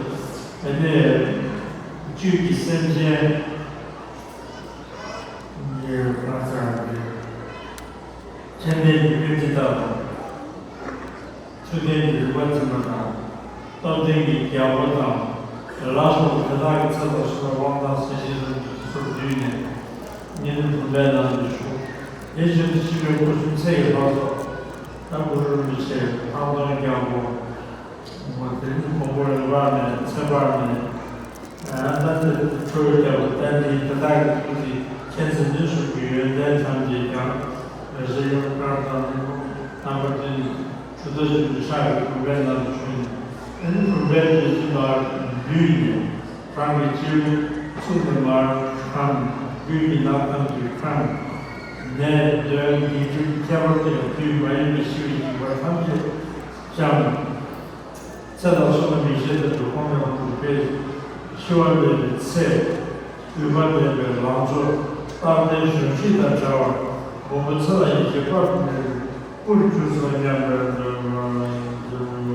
དེ་ནས་བཅུད་ཀྱི་སེམས་ཅན། ངའི་བར་ཚར་ཏེ། མཚན་ལྡན་གྱི་སྐུ་ཚེ་ལྟ་བུ། མཐུ་ལྡན་གྱི་རིག་པ་འཛིན་པ་དང་། སྟོབས་ལྡན་གྱི་རྒྱལ་པོ་དང་། ལ་སོགས་དེ་དག་གི་ཚེ་དང་གསུམ་དབང་ཐང་གཟི་བརྗིད་ལ་འདུས་ཚུར་བསྡུས་ནས་ཉིད་དུ་བུམ་པའི་ནང་དུ་ཞུགས། དེ་བཞིན་དུ་སྤྱི་བོའི་སྐུ་གསུང་ཚེ་ཡི་ལྷ་ཚོགས། ད་གུ་རུ་རིན་པོ་ཆེ་ཐང་སྟོང་རྒྱལ་པོ། དེ་ནི་མགོན་པོ་རིམ་པར་ནས་ཚེ་འཕར་ནས། ད་ལྟ་ཁྲོ་བོའི་རྒྱལ་པོ་བསྟན་འཛིན་དེ་དག་གི་སྐུ་ཚེ་མཁྱེན་བརྩེ་ནུས་གསུམ་གྱི་ཡོན་ཏན་ཐམས་ཅད་ཀྱང་རི་ཡོང་ཁར་དང་ནི་རྣམ་པར་བསྟན་གྲུབ་ཐོབ་ཆེན་པོ་ཕྱག་གི་བུམ་པའི་ནང་དུ་བྱོན་ནས། ཨ་ནི་བུམ་པའི་བདུད་རྩི་མར་བསྡུས་ནས་རང་གི་སྤྱི་བོའི་གཙུག་ནས་མར་ཁམས་རྒྱུད་ཀྱི་ནང་ཁམས་ཀྱི་ཁམས། ནད་གདོན་སྡིག་སྒྲིབ་ཁྱད་པར་དུ་ཡང་དུས་མ་ཡིན་པའི་ཤི་བའི་འཇིགས་པ་ཐམས་ཅད་བཅོམ། ཚེ་དང་བསོད་ནམས་མི་ཤེས་དུ་འགྲོ་ཁོང་ནས་ཁོང་དུ་སྤེལ། འཆི་བ་མེད་པའི་ཚེ། འོད་དཔག་མེད་པའི་ལང་ཚོ། རྟག་བརྟན་གཞོན་གཤིས་དང་བྲལ་བར་མགོན་པོ་ཚེ་ལ་ཡིད་ཆེས་དཔག་ཏུ་མེད་པའི་སྐུར་གྱུར་སོང་སྙམ་པའི་འདོད་པ་ཡིན། པདྨ་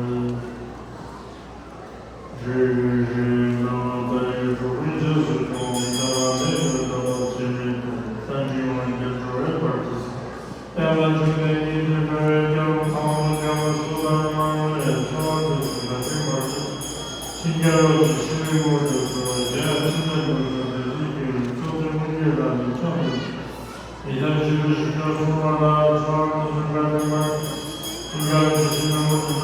འབྱུང་གནས་ཉིད་དུ་འགྲོ་བའི་རྒྱལ་པོ་ཚངས་པོ་རྒྱལ་པོ་སུ་དང་ཡང་མ་ཡོད་འཚོ་བ་དེ་ཚོ་ད་ལྟའི་བར་དུ་ཆིང་རྒྱལ་རབས་ཀྱི་ཤི་བའི་མངོན་དུ་གསོལ་བ་དེ་ཡང་ཆིང་རྒྱལ་རབས་ཀྱི་བདེ་སྲུང་གི་གཙོ་བོ་མངོན་གྱུར་ལ་ནི་ཕྱག་འཚལ། ཡི་དམ་ཆོས་ཀྱི་ཞིང་ཁམས་སྲུང་བ་ལ་ཕྱག་འཚལ་ཞིང་བཀའ་དྲིན་པ། ཆིང་རྒྱལ་རབས་ཀྱི་ཤི་བའི་མངོན་དུ་གསོལ་བ་མ་ཡོད་འཚོ་བ་དེ་ཚོ་ཆེན་པོ་ཆེན་པོ་མངོན་གྱུར་ལ་ནི་ཕྱག་འཚལ། ཨོཾ་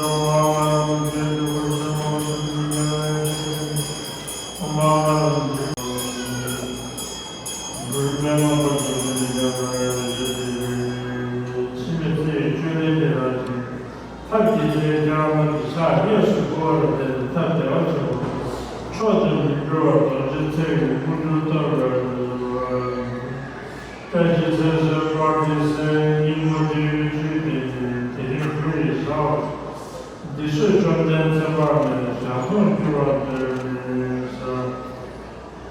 མ་ཧཱ་ན་ལམ་འདི། འཕྲལ་སྨན་མ་པ་ཚོ་ནི་ཡང་ན་ཡང་ཞེས་ཏེ། འཆི་མེད་ཚེ་ཡི་བཅུད་ལེན་དེ་རང་བཞིན། ཐབས་ཀྱི་ཚེ་རྒྱ་མ་གི་ཕྱག་གཡས་སུ་བསྐུར་བ་ལ་བརྟེན་ནས་ཐབས་བདེ་བ་ཆེན་པོ། མཆོག་ཏུ་མི་འགྱུར་བ་རྡོ་རྗེ་ཚེ་ཡི་སྐུ་འགྱུར་ཐོབ་པར་འགྱུར། བཀྲ་ཤིས་ཚེ་བསོད་དཔལ་གྱི་སེང་སྙིང་པོ་འདི་ཡི་བཅུད་དེ་ནི་དེ་རིང་བུ་ཡི་ཟ་བ། འདི་ཚོས་བཅོམ་ལྡན་ཚེ་དཔག་མེད་ཞག་སྟོང་འགྱུར་བར་འདོད་ནས་ཟ།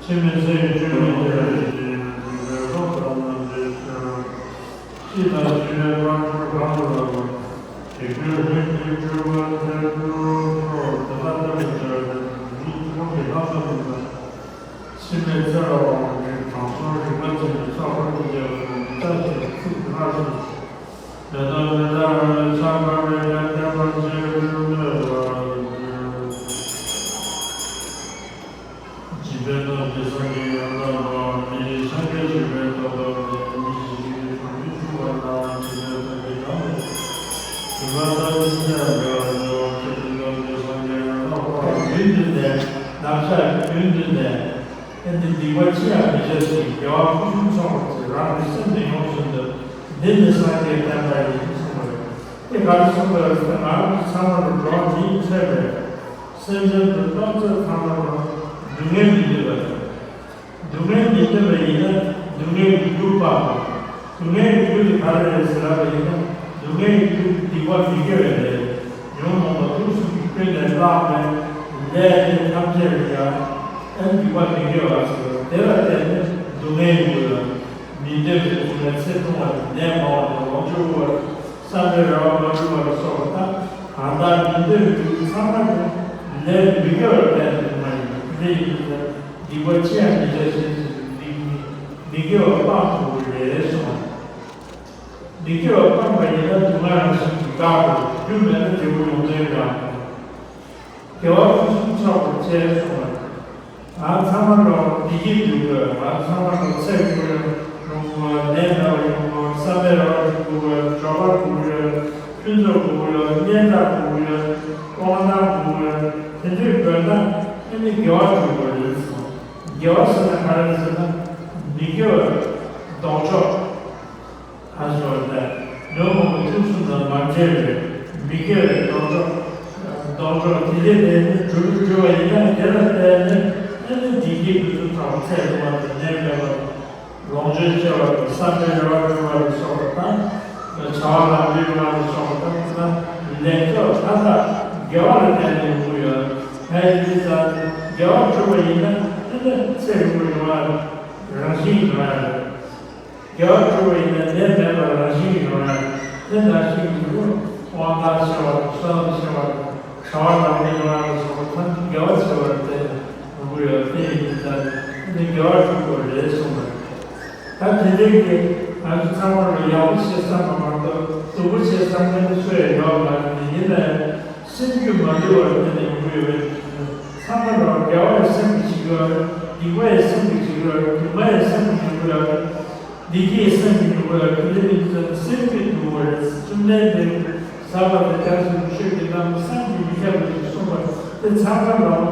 འཆི་མེད་ཚེ་ཡི་བཅུད་ལེན་དེ་རང་བཞིན་གྱི་ཡོན་ཏན་འབད་རྫོགས་དང་རྣམ་འབྱེད་ཤར། སྲིད་དང་ཞི་བའི་དཔལ་འབྱོར་གང་དུ་ལགས་པ། དེ་ཁྱོད་ལྷུན་གྱིས་གྲུབ་པར་མཛད་དུ་གསོལ། དེ་དག་བསྟན་པ་བྱ་བའི་མི་ཁོང་གི་ལྷག་བསམ་དང་། འཆི་མེད་ཚེ་རབས་དབང་པོའི་དྲང་སྲོང་རིག་པ་ཅན་གྱི་ཕྱག་འཁོར་དུ་མཇལ་བ་ནི་བཀྲ་ཤིས་ཚིག་སྔར་བཞིན། མེ་ཏོག་མེ་ལྟར་རོལ་པའི་ཕྱག་འཁར་བས་ཀྱང་བསྟན་པ་ཆེ་རུ་སྨོན་པར་འགྱུར། སྦྱིན་པའི་སྟོབས་ཀྱིས་སངས་རྒྱས་ཡང་དག་པ། མི་ཡི་སངས་རྒྱས་ཞིག་པའི་སྟོབས་དང་ལྡན། མི་ཞིག་གིས་གྲོང་ཁྱེར་ཕྱུག་པ་དང་། སྦྱིན་པའི་སྟོབས་ཀྱིས་གྲངས་མེད་པའི་བྱིས་པ་དང་། སེམས་ཅན་དགེ་བ་སྤྱོད་པ། ཆོས་ཀྱི་སྟོབས་ཀྱིས་སངས་རྒྱས་ཡང་དག་པ། རྒྱུན་དུ་ནས་ནམ་ཞག་རྒྱུན་དུ་ནས། ཨེ་འདི་སྡིག་པ་ཅི་ཡང་མི་བྱ་ཞིང་། དགེ་བ་ཕུན་སུམ་ཚོགས་པར་བྱེད། རང་གི་སེམས་དེ་ཡོངས་སུ་འདུལ། འདི་ནི་སངས་རྒྱས་བསྟན་པ་ཡིན་གསུངས་པ་རེད། དེ་ག་རེ་གསུངས་པ་རེད་ཟེར་ན། ང་རང་ཚོ་ཚང་མ་ལ་འགྲོ་བ་མིའི་ཚེ་རེད། སེམས་ཅན་དུ་སྣང་ཚད་ཚང་མ་ལ་སྡུག་བསྔལ་མི་འདོད་པ་རེད། སྡུག་བསྔལ་མི་འདོད་པ་ཡིན་ན་སྡུག་བསྔལ་གྱི་རྒྱུ་སྤང་དགོས། སྡུག་བསྔལ་གྱི་རྒྱུ་དེ་ག་རེ་རེད་ཟེར་ལབ་པ་ཡིན་ན། སྡུག་བསྔལ་གྱི་རྒྱུ་དེ་སྡིག་པ་མི་དགེ་བ་རེད། ཉོན་མོངས་པ་དུག་གསུམ་གྱིས་ཀུན་ནས་བསླངས་པའི་ལས་དེ་ཐམས་ཅད་ལ་ཡང་ཨ་སྡིག་པ་མི་དགེ་བ་ཟེར། དེ་ལ་བརྟེན་ནས་སྡུག་བསྔལ་ཡོང་གི་ཡོད། མི་འདོད་པའི་སྡུག་བསྔལ། ཚེ་ཐུང་བ་དང་ནད་མང་བ་དང་ལོངས་སྤྱོད་དབུལ་བ། བསམ་པའི་རེ་བ་མ་འགྲུབ་པ་ལ་སོགས་པ་དང་། གང་ལྟར་མི་འདོད་པའི་རྒྱུ་ཚང་མ་དེ་ལས་མི་དགེ་བར་བརྟེན་ནས་བྱུང་བ་ཡིན། དེ་འདྲ་ཡིན་དུས་སྡིག་པ་ཅི་ཡང་མི་བྱ་ཞེས་ཟེར་དུས་མི་དགེ་བ་སྤང་དགོས་ཀྱི་རེད་གསུངས། མི་དགེ་བ་སྤངས་པ་ཡིན་ན་སྡུག་བསྔལ་རང་བཞིན་གྱིས་འགག་གོ། རྒྱུ་མེད་ན་འབྲས་བུ་ཡོང་དོན་འགག་གོ། དགེ་བ་ཕུན་སུམ་ཚོགས་པར་བྱེད་གསུངས་པ་རེད། ང་ཚང་མ་ལོ་བདེ་སྐྱིད་འདོད་དགོས། ང་ཚང་མ་ལོ་ཚེ་འགུལ་ཡོང་དགོས། ནད་མེད་པ་ཡོང་དགོས། བསམ་པའི་རེ་བ་འགྲུབ་དགོས། འབྱོར་པ་དགོས་ཡོད། ཕུན་ཚོགས་དགོས་ཡོད། སྙན་གྲགས་དགོས་ཡོད། དབང་ཐང་དགོས་ཡོད། དེ་འདྲའི་དགོས་ན་ཨ་ནི་དགེ་བ་སྒྲུབ་དགོས་རེད་གསུངས། དགེ་བ་ཟེར་ན་ག་རེ་ཟེར་ན། མི་དགེ་བའི་ལྡོག་ཕྱོགས། ཨ་ཟེར་བ་དེ། ཉོན་མོངས་པ་དུག་གསུམ་དང་མ་འདྲེས་པའི་མི་དགེ་བའི་ལྡོག་ཕྱོགས། ལྡོག་ཕྱོགས་དེ་འདྲའི་ལས་ནི་སྒྲུབ་སྒྲུབ་པ་ཡིན་ན། དེ་ལ་བརྟེན་ནས་ཨ་ནི་བདེ་སྐྱིད་ཀྱི་ཚུལ་དང་ཚེ་རིང་བ་དང་ནད་མེད་པ། ལོངས་སྤྱོད་ཆེ་བ་དང་བསམ་པའི་རེ་བ་བསྐྲུན་པ་ལ་སོགས་པ་དང་། བྱ་བ་ལམ་འགྲོའི་རེ་བ་ལ་སོགས་པ་དང་། དེ་ན་ལེགས་ཚོགས་མཐའ་དག་དགེ་བ་ལ་བརྟེན་ནས་ཡོང་གི་ཡོད། ཕན་ཡོན་དེ་ལྟར་དགེ་བ་བསྒྲུབས་པ་ཡིན་ན་དེ་ནི་ཚེ་རིང་པོ་ཡོང་ཡ་རང་བཞིན་ཡོང་ཡ་རེད། དགེ་བ་བསྒྲུབས་པ་ཡིན་ན་ནད་མེད་པ་རང་བཞིན་ཡོང་ཡ་རེད། དེ་ནང་བཞིན་གྱི་རུ་དབང་ཐང་ཆེ་བ་དང་བསམ་བློ་ཆེ་བ་དང་བྱ་བ་ལམ་འགྲོའི་རེ་བ་ལ་སོགས་པ་ཐམས་ཅད་དགེ་བ་ཆེ་བར་བརྟེན་ནས་ཡོང་གི་ཡོད། དེ་ཡིན་དུས་ཙང་ནས་དགེ་བ་བསྒྲུབ་དགོས་རེད་གསུངས་པ་རེད། ད་དེ་འདྲའི་གི་ང་ཚོ་ཚང་མ་ལ་ཡག་པོ་བྱེད་བསམ་པ་མ་གཏོགས་སྡུག་པོ་བྱེད་བསམ་མཁན་དེ་སུ་ཡང་ཡོད་མ་རེད། ཡིན་ན་ཡང་སེམས་རྒྱུད་མ་དུལ་བར་བརྟེན་ནས་ཡོང་གི་ཡོད་པས། ཚང་མ་ལ་དགེ་བ་ཡི་སེམས་ཀྱིས་བྱེད་དགོས་རེད། སྡིག་པ་ཡི་སེམས་ཀྱིས་བྱེད་དགོས་རེད། སྡུག་བསྔལ་ཡི་སེམས་ཀྱིས་བྱེད་དགོས་རེད། བདེ་སྐྱིད་ཡི་སེམས་ཀྱིས་བྱེད་དགོས་རེད། དེ་འདྲ་ཡིན་ཙང་སེམས་རྒྱུད་དུལ་བ་རེད། བཅོམ་ལྡན་འདས་ཀྱིས་ཟབ་པ་དང་རྒྱ་ཆེ་བའི་ཆོས་ཀྱི་རྣམ་གྲངས་བསམ་གྱིས་མི་ཁྱབ་པ་ཞིག་གསུངས་པ་དེ་ཚང་མ་ལ་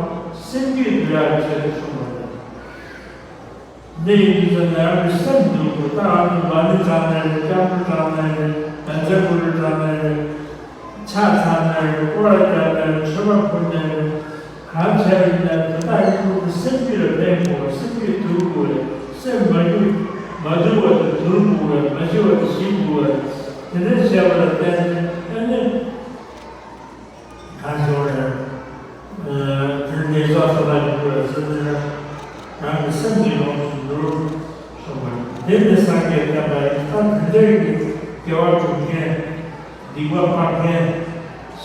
སེམས་རྒྱུད་དུལ་ཡག་གི་ཆེད་དུ་གསུངས་པ་རེད། འདི་ཡིན་དུས་ཙམ་ནས་རང་གི་སེམས་འདུལ་དགོས། ད་རང་གི་མ་ཎི་བགྲངས་ནའི་རེད། སྐྱབས་འགྲོ་བགྲངས་ནའི་རེད། བཛྲ་གུ་རུ་བགྲངས་ནའི་རེད། ཕྱག་འཚལ་ནའི་རེད། སྐོར་ར་བརྒྱབ་ནའི་རེད། མཆོད་པ་ཕུལ་ནའི་རེད། གང་བྱས་པ་ཡིན་ནའི་དེ་དག་ཡིན་དུས་སེམས་རྒྱུད་ལ་ཕན་དགོས། སེམས་རྒྱུད་དུལ་དགོས། སེམས་མ་རྒྱུད་མ་དུལ་བ་དང་དུལ་དགོས། མ་ཞི་བ་དང་ཞི་དགོས། དེ་འདྲ་བྱས་པ་ལ་བརྟེན་ནས་ཨ་ནི། གང་ཞིག་རེད། དེ་ནས་ས་སོ་ལ་ཡོད་པའི་སེམས་ཅན་རང་གི་སེམས་ཀྱི་ཡོངས་སུ་འདུལ་གསུངས་པ་རེད། དེ་ནི་སངས་རྒྱས་བསྟན་པ་ཡིན། ད་དེ་འདྲའི་གི་དགེ་བ་སྒྲུབ་མཁན། སྡིག་པ་སྤང་མཁན།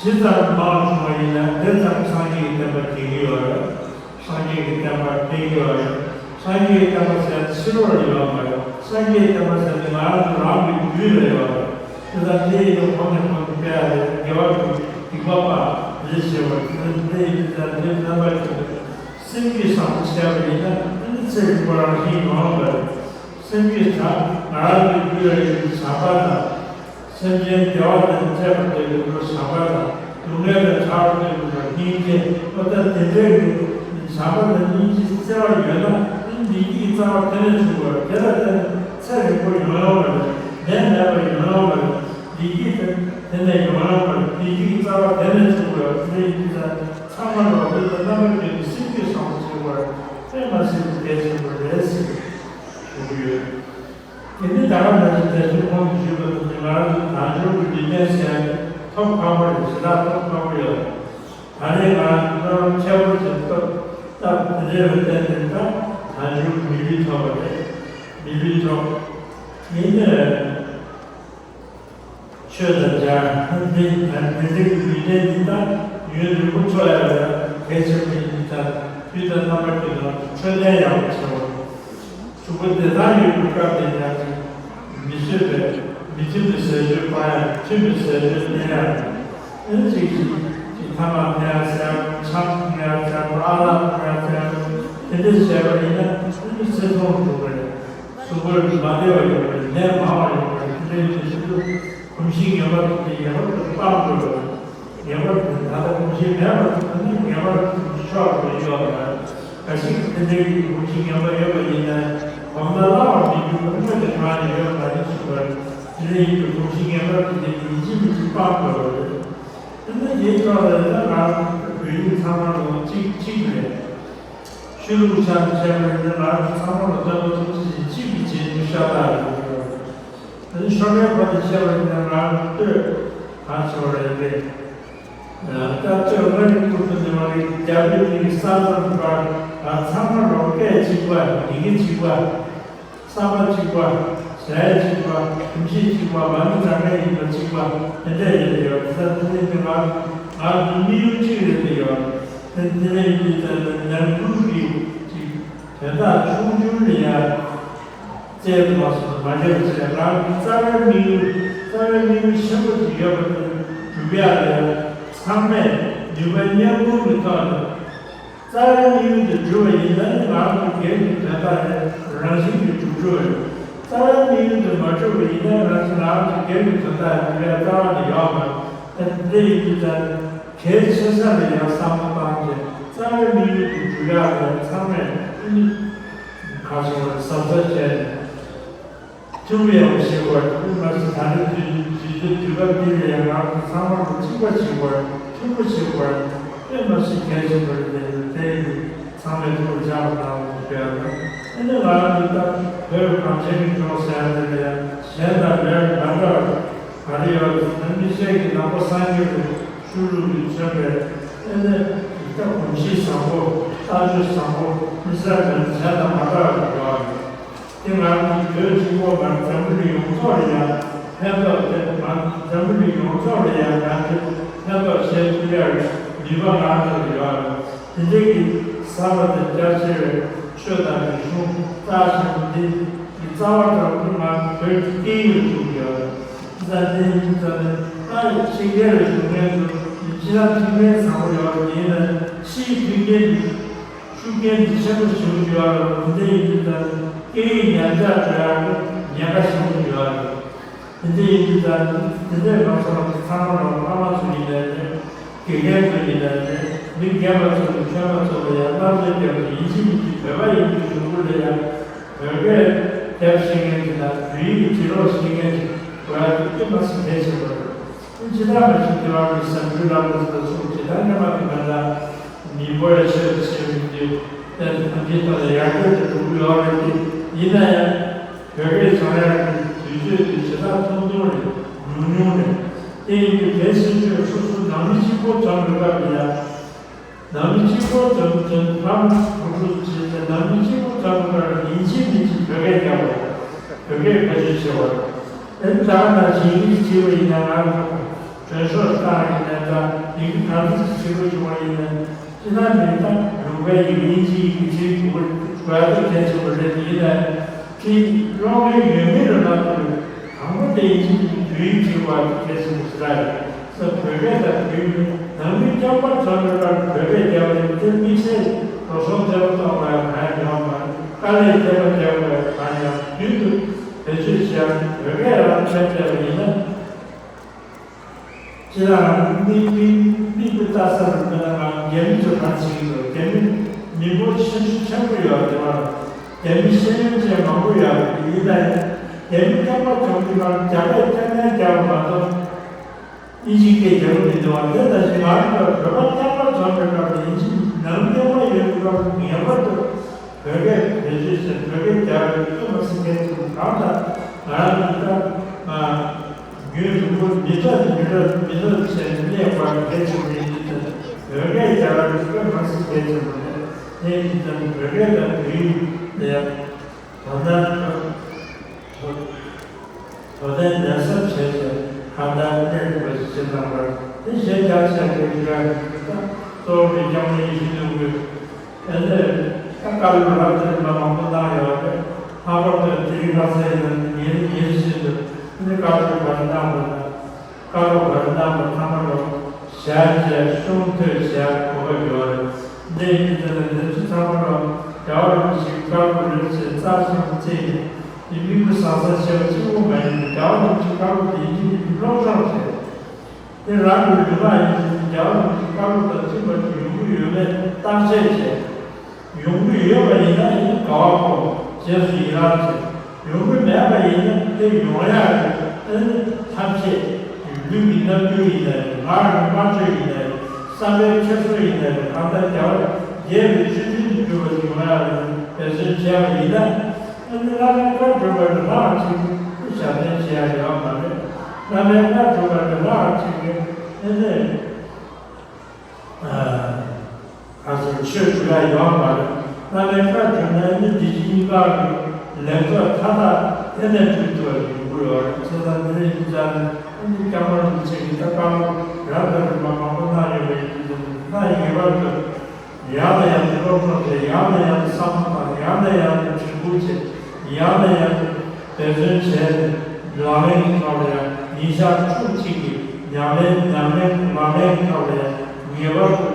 ཇི་ཙམ་མང་བྱུང་བ་ཡིན་ན་དེ་ཙམ་སངས་རྒྱས་ཀྱི་བསྟན་པ་རྒྱས་ཀྱི་ཡོད་རེད། སངས་རྒྱས་ཀྱི་བསྟན་པ་འཕེལ་གྱི་ཡོད་རེད། སངས་རྒྱས་ཀྱི་བསྟན་པ་ཟེར་ཕྱི་རོལ་ལ་ཡོད་མ་རེད། སངས་རྒྱས་ཀྱི་བསྟན་པ་ཟེར་ནི་ང་རང་ཚོ་རང་གི་རྒྱུད་ལ་ཡོད་རེད། དེ་ལྟར་དེ་ཡི་གོང་ནས་གོང་དུ་སྤེལ་ཡ་རེད། དགེ་བ་སྒྲུབ། སྡིག་པ་སྤང་། དེ་བྱེད་པ་དེ་ལྟར་དེ་ཡི་དེ་ལྟར་དེ་རྣམ་པ་ཅན་དུ་སེམས་རྒྱུད་བཟང་པོ་བྱས་པ་ཡིན་ན་དེ་ནི་ཚེ་རིང་པོ་རང་བཞིན་ཡོང་བ་རེད། སེམས་རྒྱུད་བཟང་། ང་རང་གི་རྒྱུད་ལ་ཡོད་པའི་བྱམས་པ་དང་། སེམས་ཅན་བདེ་བ་དང་འཕྲད་པར་འདོད་པའི་བློ་བྱམས་པ་དང་། སྡུག་བསྔལ་དང་བྲལ་བར་འདོད་པའི་བློ་སྙིང་རྗེ། ཨོ་ད་དེ་འདྲའི་གི་བྱམས་པ་དང་སྙིང་རྗེ་བརྩེ་བ་ཡོད་ན་ཨ་ནི་བདེ་སྐྱིད་ཀྱི་རྩ་བ་དེ་ནས་འབྱུང་དགོས། དེ་ལ་བརྟེན་ནས་ཚེ་རིང་པོ་ཡོང་ཡོང་བ་རེད། ནད་མེད་པ་ཡོང་ཡོང་བ་རེད། བདེ་སྐྱིད་དེ་དེ་ནས་ཡོང་ཡོང་བ་རེད། བདེ་སྐྱིད་ཀྱི་རྩ་བ་དེ་ནས་འབྱུང་དགོས། དེ་འདྲ་ཡིན་དུས་ད་ཚང་མ་ལ་བོད་ཀྱི་རྣམ་པ་ཀུན་ཏུ་སེམས་རྒྱུད་བཟང་པོ་བྱེད་དགོས། དཔེ་མ་སྲིད་པའི་གལ་ཆེན་པོ་རེད་ཟེར་ཞུ་གི་ཡོད། དེ་ནི་ད་ག་ནང་བཞིན་དེ་ཚོའི་ཁོང་གིས་ཞུས་པ་ནང་བཞིན་ང་རང་ཚོའི་དལ་འབྱོར་གྱི་ལུས་རྟེན་ཟེར་ཡ་ཐོབ་ཁག་པོ་རེད། ཞེ་དྲག་ཐོབ་ཁག་པོ་ཡོད། ད་རེས་ང་རང་ཚོ་སྨོན་ལམ་ཆེན་པོ་ཞིག་བཏབ་བཏབ་དེ་འདྲའི་ལུས་རྟེན་དེ་ད་དལ་འབྱོར་གྱི་མི་ལུས་ཐོབ་པ་རེད། མི་ལུས་ཐོབ། ཡིན་ནའི། ཆོས་དང་སྦྱར་ན་འདི་ལ་འདི་འདྲའི་ལུས་རྟེན་འདི་དག་ཡུན་རིང་པོ་འཚོ་ཡག་ལ་གལ་ཆེན་པོ་ཡིན་ཙང་དུས་དང་རྣམ་པ་ཀུན་ཏུ་འཕྲོད་བསྟེན་ཡག་པོ་བྱེད་དགོས། གཟུགས་པོ་བདེ་ཐང་ཡོད་པའི་སྐབས་དེ་ཡང་ཅིག་མི་བཟོད་པའི་མི་མཐུན་པའི་ཟས་སྤྱོད་སྤང་ཡག་མཐུན་པའི་ཟས་སྤྱོད་བསྟེན་ཡག་ཨེ་ཅིག་ཅིག་ཅིག་ཐ་མག་འཐེན་ཡག་ཟེར་ཡག་ཆང་འཐུང་ཡག་ཟེར་ཡག་ཨ་རག་འཐུང་ཡག་ཟེར་ཡག་དེ་འདྲ་བྱས་པ་ཡིན་ན་ཨེ་ཚེ་ཐུང་རུ་འགྲོ་གི་རེད། གཟུགས་པོར་མ་བདེ་བ་ཡོང་བ་རེད། ནད་མང་བ་ཡོང་བ་རེད། དེ་འདྲའི་དུས་སུ་གོམས་གཤིས་ངན་པ་དེ་ངེས་པར་དུ་སྤང་དགོས་པ་རེད། ངེས་པར་དུ་ད་ལྟ་གོམས་གཤིས་མེད་པ་དེ་ནི་ངེས་པར་དུ་ཆོག་པ་ཡོད་པ་རེད། གལ་སྲིད་དེ་འདྲའི་གོམས་གཤིས་ངན་པ་ཡོད་པ་ཡིན་ན་གོམས་ན་སླ་བར་མི་འགྱུར་བ་དངོས་དེ་གང་ཡང་ཡོད་མ་རེད་ཞུ་བར། དེ་འདྲ་ཡིན་དུས་གོམས་གཤིས་ངན་པ་དེ་ཡིན་གཅིག་མིན་གཅིག་སྤང་དགོས་པ་རེད། དེ་ནི་དེའི་ཐོག་ལ་ཡིན་ན་ང་རང་བོད་ཡིག་ཚང་མ་ལ་གཅིག་གཅིག་རེད། ཆོས་ལུགས་ཆ་ནས་བཤད་པ་ཡིན་ན་ང་རང་ཚོ་ཚང་མ་ལ་སྟོན་པ་ཐུགས་རྗེ་ཅན་གཅིག་གི་རྗེས་འཇུག་ཤ་སྟག་རེད་འདུག་ཡོད་རེད། དེ་ནི་ཤོ་ལོ་ཀའི་སྒོ་ནས་བཤད་པ་ཡིན་ན་ང་རང་ཚོ་ལྟོས་གང་བྱེད་པ་རེད་པས། ད་ལྟོས་ང་རའི་ཁུར་དུ་ནི་མ་རེད། རྒྱ་བོད་གཉིས་ཀྱི་ས་མཚམས་བར་ང་ཚང་མ་ལ་སྐད་གཅིག་པ་ཡི་གེ་གཅིག་པ། བསམ་པ་གཅིག་པ། ཟས་གཅིག་པ། གོམས་གཤིས་གཅིག་པ། མ་ཎི་བགྲང་མཁན་ཡིན་པ་གཅིག་པ། དེ་འདྲ་ཡོད་དེ་ཡོད། དེ་ལྟར་དེ་ནི་ང་ང་ཚོའི་དམིགས་ཡུལ་གཅིག་རེད་དེ་ཡོད། དེ་དེ་ནས་ཡིན་དུས་ད་ནི་ནང་ཁུལ་གྱི་ཅིག་དོན་དག་ཆུང་ཆུང་ལ་ཡ་བཙལ་དུ་མ་སོང་ན་མ་འགྲིག་པ་བྱས། ང་ཚོའི་རྩ་བའི་དམིགས་ཡུལ་རྩ་བའི་དམིགས་ཡུལ་ཆེན་པོ་ཅིག་ཡོད་པ་དེ་སྒྲུབ་ཡག་ལ་ཡ་ཚང་མས་ནུས་པ་མཉམ་སྤུངས་ཀྱི་ཐོག་ནས། རྩ་བའི་དམིགས་ཡུལ་དེ་འགྲུབ་པ་ཡིན་ན་ནི་ང་རང་ཚོ་སྒེར་གྱི་དོན་དག་རེད། རང་བཞིན་གྱིས་འགྲུབ་འགྲོ་རེད། རྩ་བའི་དམིགས་ཡུལ་དེ་མ་འགྲུབ་པ་ཡིན་ན་ང་ཚོ་ང་རང་ཚོ་སྒེར་གྱི་དོན་དག་རེད་པའི་རྩ་བ་ནས་ཡོད་མ་རེད། ད་དེ་འདྲ་ཡིན་དུས་ད་གལ་ཆེ་ས་ལ་ཡང་བསམ་བློ་བཏང་རྗེས་རྩ་བའི་དམིགས་ཡུལ་དེ་འགྲུབ་ཡག་ལ་ཚང་མས་ཨ་ནི་ག་སོང་བར་གཟབ་གཟབ་བྱས་ནས། ཐུགས་ཡག་པོ་བྱེད་དགོས། དེ་མ་ཟད་ད་རེས་དུས་དུས་ཚོད་དུས་སྐབས་འདི་ལ་ཡང་ང་ཚོ་ཚང་མ་ལ་གཅིག་པ་བྱེད་དགོས། མཐུན་པོ་བྱེད་དགོས། དེ་མ་ཟད་གལ་ཆེན་པོ་རེད། དེ་ཡིན་དུས་ཚང་མས་ཐུགས་ལ་འཇགས་པ་གནང་རོགས་ཞུ་ཡ་དང་ ཨ་ནི་ང་རང་གི་ད་བོད་གངས་ཅན་གྱི་ལྗོངས་ཟེར་ཡ་དེ་ལ་ཡང་གཞན་དང་ལས་མ་འདྲ་བ་ག་རེ་ཡོད་ཟེར་ན། དམིགས་བསལ་གྱི་ནང་པ་སངས་རྒྱས་པའི་ཆོས་ལུགས་ཀྱིས་མཚོན་པའི་ཨ་ནི་ད་གོམས་གཤིས་བཟང་པོ། ལྟ་སྤྱོད་བཟང་པོ། དམིགས་བསལ་དོན་གཞན་དང་མ་འདྲ་བ་ཞིག་ཡོད་རེད། དེ་ང་རང་གི་བོད་གཅིག་པོ་མ་རེད། འཛམ་བུ་གླིང་ཡོངས་རྫོགས་ལ་ཡང་ཕན་ཐོགས་དེ། ང་འཛམ་བུ་གླིང་ཡོངས་རྫོགས་ལ་ཡང་ང་ཚོས་ཕན་ཐོགས་བྱེད་ཐུབ་ཡ་རེད། ནུས་པ་ང་ཚོ་ལ་ཡོད་རེད། དེ་འདྲའི་གི་གསར་པ་དང་རྒྱ་ཆེ་བའི་ཆོས་དང་རིག་གཞུང་རྩ་ཆེན་པོ་འདི་གི་རྩ་བ་དང་པོ་ང་བོད་ཀྱི་སྐད་ཡིག་ལ་བརྩོན་གྱི་ཡོད་རེད། ད་དེ་ཡིན་ཙང་ནས་ད་ཕྱི་རྒྱལ་ལ་བཞུགས་མཁན་ཚོ་ཕྱི་ལ་ཐུགས་ཕན་བཟང་པོ་ཡོད་རེད། ཡིན་ན་ཕྱིའི་མཐུན་རྐྱེན་འདི་ཤུགས་རྐྱེན་འདི་ཆེན་པོ་ཞིག་ཡོད་རེད། དེ་འདྲ་ཡིན་དུས་ད་སྐད་ཡིག་ཉམས་ཆག་འགྲོ་ཡག་གི་ཉེན་ཁ་ཞེ་པོ་ཡོད་རེད། དེ་འདྲ་ཡིན་དུས་ད་དེ་འདྲའི་ང་ཚོ་ཚང་མ་ལ་ཕ་མ་ཚོ་ཡིན་ནའི་རེད། དགེ་རྒན་ཚོ་ཡིན་ནའི་རེད། མི་རྒན་པ་ཚོ་དང་ཆོས་པ་ཚོ་ལ་ཡང་བསླབ་བྱ་རྒྱབ་ནས་ཡིན་གཅིག་མིན་གཅིག་བོད་པ་ཡིན་པའི་གཞུང་ལུགས་ལ་ཡང་བོད་སྐད་རྒྱབ་ཤེས་མཁན་ཅིག་དང་བོད་ཡིག་འབྲི་ཀློག་ཤེས་མཁན་ཅིག་དགོས་ཡག་དེ་དཔེ་མི་སྲིད་གལ་ཆེན་པོ་རེད། ཅི་ལྟར་མ་ཞིག་དེ་བར་གྱི་ཟམ་ཆུང་ལ་མོ་ཟེར་ཚུགས་ཇི་ལྟར་སྙམ་པ་དེ་མ་ལ་མི་འབོར་ཡ་ཆེ་རུ་ཆེ་རུ་ཡིན་དུས་ཏན་ཏན་ཐམས་ཅད་ཐོག་ལ་ཡར་རྒྱས་དུ་འགྲོ་གི་ཡོད་རེད་དེ། ཡིན་ན་ཡང་བོད་སྐད་སྦྱང་ཡག་གི་དུས་ཚོད་དེ་ཇི་ལྟར་ཐུང་ཐུང་རེད། ཉུང་ཉུང་རེད། དེ་ཡིན་དུས་གལ་ཆེ་ཤོས་སོ་སོ་ནང་མི་གཅིག་པོ་འཛོམས་པའི་སྐབས་ལ་ཡང་། ནང་མི་གཅིག་པོ་འཛོམས་འཛོམས་ཕམ་གོ་སྒྲུབ་བྱས་ཏེ་ནང་མི་གཅིག་པོ་འཛོམས་པའི་སྐབས་ལ་ཡིན་གཅིག་མིན་གཅིག་བོད་སྐད་རྒྱབ་པ། བོད་སྐད་བེད་སྤྱོད་བྱེད་པ། ཨེ་ད་ནང་བཞིན་ཡིན་གཅིག་བྱས་པ་ཡིན་ན་ང་ཚོ་གྲོས་ཚོགས་སྟངས་ཀྱི་གནས་སྟངས་ཡིན་གྱི་གང་ཅི་བྱེད་དགོས་བྱུང་བ་ཡིན་ན། སྤྱིར་ན་མི་ད་ལུང་པའི་ཡིག་དབྱིན་ཇིའི་ཡིག་གི་ཚིག་དགོས་དགོས་ཡ་དེ་གལ་ཆེན་པོ་རེད། ཡིན་ནའི་ཅིག་ཀློག་མཁན་ཡོད་མེད་ལ་མ་ལྟོས་པའི་དང་པོ་དེ་ཡིན་གཅིག་མིན་གཅིག་བོད་ཡིག་བྲིས་པ་དེ་གལ་ཆེན་པོ་ཞེ་དྲག་རེད། ས་བོད་སྐད་དང་བོད་ཡིག་ནང་མི་རྐྱང་པ་ཚོ་ལ་ཕར་བོད་སྐད་རྒྱབ་པ་ཡིན་དེ་དམིགས་བསལ་འགྲོ་སོང་ཐེབས་གཏོང་བ་ཡང་གང་ཡང་ཡོད་མ་རེད། དཀའ་ལས་ཐེབས་པ་ཐེབས་པ་ཡང་གང་ཡང་མདུན་དུ་བེད་སྤྱོད་བྱས་བོད་སྐད་རང་ཐོན་བསྡད་པ་ཡིན་ན། ཁྱེད་རང་མིག་མིག་མིག་དཔེ་ལྟ་ས་རུ་མེད་ན་ང་རྒྱ་མི་ཚོ་ག་རེ་བྱེད་ཀྱི་འདུག་རྒྱ་མི་མི་འབོར་ཆེན་ཆེན་པོ་ཡོད་རེད་པ། རྒྱ་མི་ཤེས་ཡོན་ཅན་མང་པོ་ཡོད་རེད། ཡིན་ན་ཡང་རྒྱ་མི་རྐྱང་པ་གྱོང་གི་མར་རྒྱ་སྐད་སྐྱོན་ནན་རྒྱག་པ་མ་གཏོགས་དབྱིན་ཇི་སྐད་རྒྱག་གི་མི་འདུག་བ། དེ་ནང་བཞིན་ང་རང་ཚོ་བོད་པ་རྐྱང་པ་འཛོམས་པའི་སྐབས་དབྱིན་ཇི་ནང་རྐྱང་པ་ཡོད་པའི་སྐབས་ངེས་པར་དུ་བོད་སྐད་བེད་སྤྱོད་བྱས་བོད་སྐད་རྒྱག་པའི་སྐད་མ་སྲིད་མཁན་ཚོ་གང་ལྟར་ང་རང་གི་ད་ང་རྒྱུན་རིང་པོ་མི་འདྲ་མི་འདྲ་མི་འདྲ་བྱས་ནས་གནས་དགོས་པ་གལ་ཆེན་པོ་ཡིན་དུས་བོད་སྐད་རྒྱག་པའི་སྐད་མ་སྲིད་གལ་ཆེན་པོ་རེད། དེ་ཡིན་ཙང་བོད་སྐད་དང་བོད་ཡིག་ལ་ཡང་དོ་སྣང་དོ་དོ་དན་ལྡན་ས་བྱས་གང་ལྟར་གནས་ཐུབ་པ་ཞིག་བྱེད་དང་བར་དེ་གཞན་རྒྱ་ཆེ་གེ་ཞུ་ཡ་ཡིན་ཙང་གཙོ་བོ་མི་རྐྱང་མ་ཡིན་ཞུ་འདུག་གི། ཨེ་ནས་ད་བཀའ་སློབ་རབ་དང་རིམ་པ་མང་པོ་གནང་ཡོད་རེད། ལྷག་པར་དུ་དེ་རིང་ཁ་སང་ཡིན་ན་ཉིན་ཉིན་བཞིན་དུ་ཨེ་ནས་བཀའ་སློབ་ག་རེ་གནང་བ་དང་། བཀའ་སློབ་ག་རེ་གནང་བ་ཚང་མ་ལ་ཞལ་མཇལ་གསུང་ཐོས་བྱ་དགོས་པ་ཡོད་རེད། འདི་ཡིན་ཙང་ནས་འདི་ཚོ་ཚང་མ་ལ་རྒྱལ་བ་རིན་པོ་ཆེའི་བཀའ་སློབ་རེད་ཅེས་རྩ་ཆེན་པོ་བརྩིས་ནས་འདི་མིག་དཔེ་བཟང་ས་བྱས་པ་གཅིག་པུ་མ་ཡིན་པར་རྒྱལ་བ་རིན་པོ་ཆེའི་བཀའ་སློབ་དེ་ཡིན་གཅིག་མིན་གཅིག་སློབ་སྦྱོང་བྱས། དེ་རང་གི་ལུས་ངག་ཡིད་གསུམ་རྒྱལ་བ་རིན་པོ་ཆེའི་བཀའ་སློབ་དང་མཐུན་པ་ཞིག་ཡོང་གི་ཡོད་མེད་བརྟག་དཔྱད་བྱས། ཡོང་གི་ཡོད་པ་ཡིན་ན་ཡིན་དགའ་བ་སྒོམ་རྗེས་སུ་ཡི་རང་བྱས། ཡོང་གི་མེད་པ་ཡིན་ན་དེ་ཡོང་ཡག་གི་ཨ་ནི་ཐབས་ཤེས། ལུས་ཀྱི་རྣམ་འགྱུར་ཡིན་ནའི་ངག་གི་སྨྲ་བརྗོད་ཡིན་ནའི་བསམ་པའི་འཁྱེར་སོ་ཡིན་ནའི་གང་ལྟར་རྒྱལ་བ་རྒྱས་པའི་ཆོས་འབྱུང་དུ་གྱུར་པ་ཞིག་ཡོང་ཡག་གི་འབད་བརྩོན་བྱས་པ་ཡིན་ན། ཨ་ནི་བླ་མའི་བཀའ་བརྒྱུད་པ་ལ་ལྷག་ཅིག་གི་ཞབས་བརྟན་བྱེད་ཡ་ཡོད་མ་རེད། བླ་མའི་བཀའ་བརྒྱུད་པ་ལ་ལྷག་ཅིག་གི་ཨ་ནི་ཨ་ག་ཚོད་ཆོས་སྒྲུབ་ཡ་ཡོད་མ་རེད། བླ་མའི་བཀའ་བརྒྱུད་ན་ཨ་ནི་འདི་གཉིས་ཀ་གི་ལེགས་ཚོགས་མཐའ་དག་དེ་ནས་སྒྲུབ་ཐུབ་པ་ཡོང་གི་ཡོད་རེད། བྱས་ཙང་འདི་ནས་ཡིན་ཙང་ནི་ཨ་ནི་སྐྱབས་མགོན་རིན་པོ་ཆེ་གིས་ད་བཀའ་སློབ་རབ་དང་རིམ་པ་མང་པོ་གནང་ཡོད་པ་ཡིན་དུས་ཙང་ནི་ད་ངེས་པར་དུ། ཡང་ནས་ཡང་དུ་སློབ་སྦྱོང་བྱས། ཡང་ནས་ཡང་དུ་བསམ་བློ་བཏང་། ཡང་ནས་ཡང་དུ་དྲན་སྐུལ་བྱས། ཡང་ནས་ཡང་དུ་འབད་བརྩོན་བྱས་ནས་ལག་ལེན་གྱི་ཐོག་ལ་ཡང་ཉིན་ཞག་ཕྲུགས་གཅིག་གི་ཉམས་ལེན་ཉམས་ལེན་ལག་ལེན་གྱི་ཐོག་ལ་ཡང་ངེས་པར་དུ་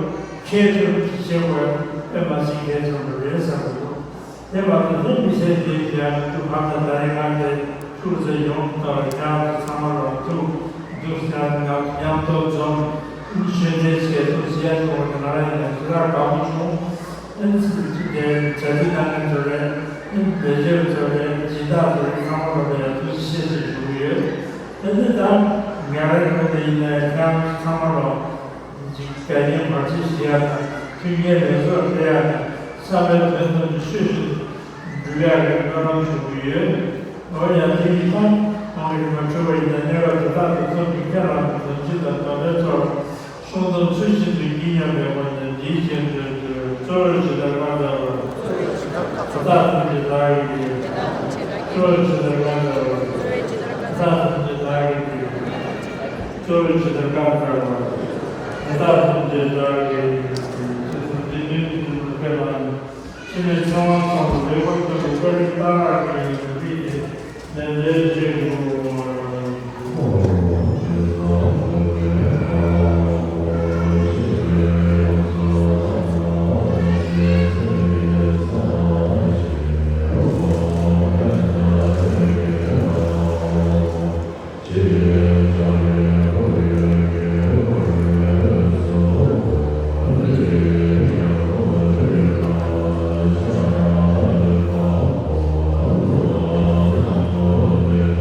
འཁྱེར་ཐུབ་པ་ཞིག་བྱེད་དགོས་པ་དཔེ་མ་སྲིད་གལ་ཆེན་པོ་རེད་བསམ་གྱི་འདུག་དེ་མ་གཏོགས་ནི་མི་ཚེ་འདིའི་དུས་ཡང་དུ་གང་དང་ད་རེས་ང་འདིར་ཐུགས་བརྩེ་ཡོངས་སུ་དག་པའི་ཁྱེད་རང་ཚོ་ཚང་མ་ལ་ཐུགས་འདུག་ཟེར་ན་མཉམ་དུ་འཛོམས་ཆོས་འབྲེལ་བྱེད་ཐུབ་ཟེར་ཡ་ཐུགས་ང་རང་ཡིན་ན་ཞེ་དྲག་དགའ་པོ་བྱུང་། ཨེ་ནི་ཚིག་གཅིག་དེ་གྲ་སྒྲིག་གནང་མཁན་ཚོ་རེད། ཨེ་ནི་བེད་སྤྱོད་ཚོ་རེད། སྦྱིན་བདག་ཚོ་རེད། ཚང་མ་ལ་ཡང་ཐུགས་རྗེ་ཆེ་ཞེས་ཞུ་གི་ཡོད། ཨེ་ནི་ད་ང་རང་གི་ངོས་ནས་ཡིན་ན་ཡང་ཁྱེད་རང་ཚང་མ་ལ་འགལ་རྐྱེན་བར་ཆད་ཞི་ཡག་དང་མཐུན་རྐྱེན་ལེགས་ཚོགས་འཕེལ་ཡག་དང་བསམ་པའི་དོན་དམ་དུ་ཆོས་ཞུ་ ཞུ་ཡག་གི་སྨོན་ལམ་ཞུ་གི་ཡོད། འོ་ཡང་དེ་ཡིན་ཙང་མ་གི་མ་འཁྲུལ་བ་ཡིན་ན་གནས་སྐབས་དེ་དག་ཏུ་ཚོགས་ཀྱི་ཁྱེད་རང་གི་དོན་སྤྱི་དང་དོན་ལྡན་ཚོར། སྲུང་སྡོམ་ཚུལ་བཞིན་དུ་བགྱིད་སྙམ་པའི་སྒོ་ནས་འདིའི་རྗེས་ཟློས་དུས། གཙོ་བོར་ཇི་ལྟར་བཀའ་སྩལ་པ། ད་ལྟ་ཐམས་ཅད་བདག་གིས་བགྱིས། གཙོ་བོར་ཇི་ལྟར་བཀའ་སྩལ་པ། ད་ལྟ་ཐམས་ཅད་བདག་གིས་བགྱིས། གཙོ་བོར་ཇི་ལྟར་བཀའ་སྩལ་པ། ད་ལྟ་ཐམས་ཅད་བདག་གིས་བགྱིས། ཅེས་གསུངས་ཏེ། འདི་ནི་འདི་ནི་ཕེབས་པ། འཆི་མེད་ཚེ་དབང་ཁམས་སུ་ལེགས་པར་ཐོན་པའི་བཀའ་དྲིན་གཏང་རག་གི་ཡོན་ཏན་གྱི་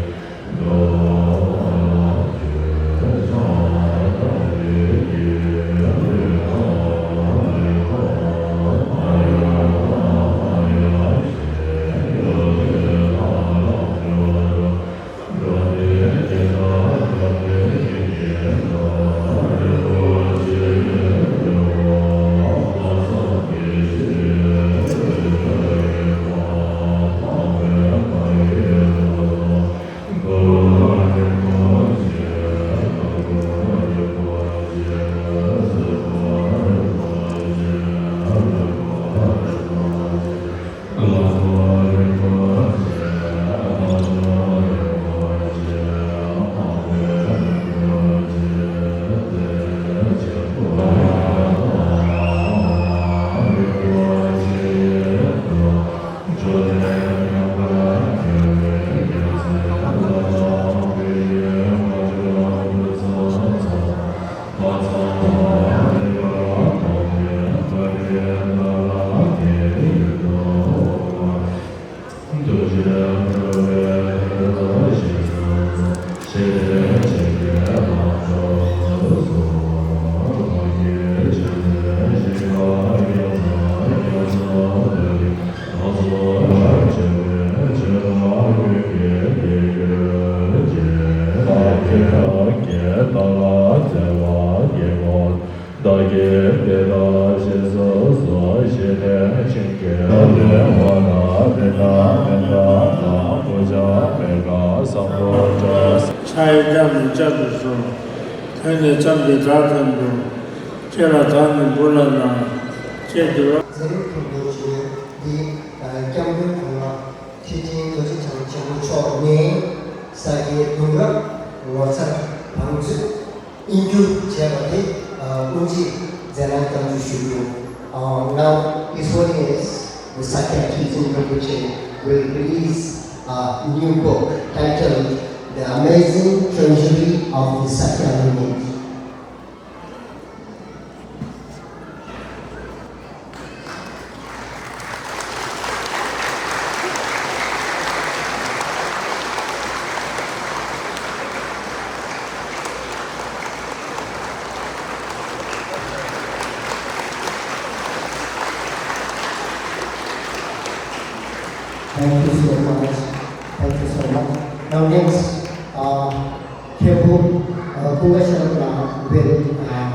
ལས་འབྲས་ཆེད་དུ། བདག་གིས་དེ་ལྟར་ཞེས་སུ་གསོལ། ཞེས་པའི་བྱིན་གྱིས་བརླབ་པའི་བར་ན་དེ་དག་མན་ངག་དང་བསྐུལ་བྱ་མེད་པར་བཟང་པོར་བརྗོད། ཕྱག་གཡས་བརྐྱངས་ནས་བསྐྱར་དུ་གསོལ། ཐོད་ནས་བརྩམས་ཏེ་བདག་ཐོན་ཏོ། ཁྱེད་ལ་བདག་ནི་འབུལ་ལགས་ན། ཅེས་བསྡུ་བ། ཛ་རིག་ཕུར་བུ་ཅན་འདི་སྐྱབས་མགོན་གོང་མ་ཁྲི་སྤྲིང་རྡོ་རྗེ་འཆང་ཆེན་པོ་མཆོག་ནས་ས་སྐྱའི་གདུང་རབས་ངོ་མཚར་བང་མཛོད་དབྱིན་བསྒྱུར་བྱས་པ་དེ་དབུ་འབྱེད་མཛད་གནང་སྐྱབས་འཇུག་ཞུ་རྒྱུ། Uh, now, His Holiness the Sakya Trijin Rinpoche will release a new book titled The Amazing Treasury of the Sakya Lineage. Thank you so much. Thank you so much. Now next, uh, Khepu, uh, Kunga Sharma will, uh,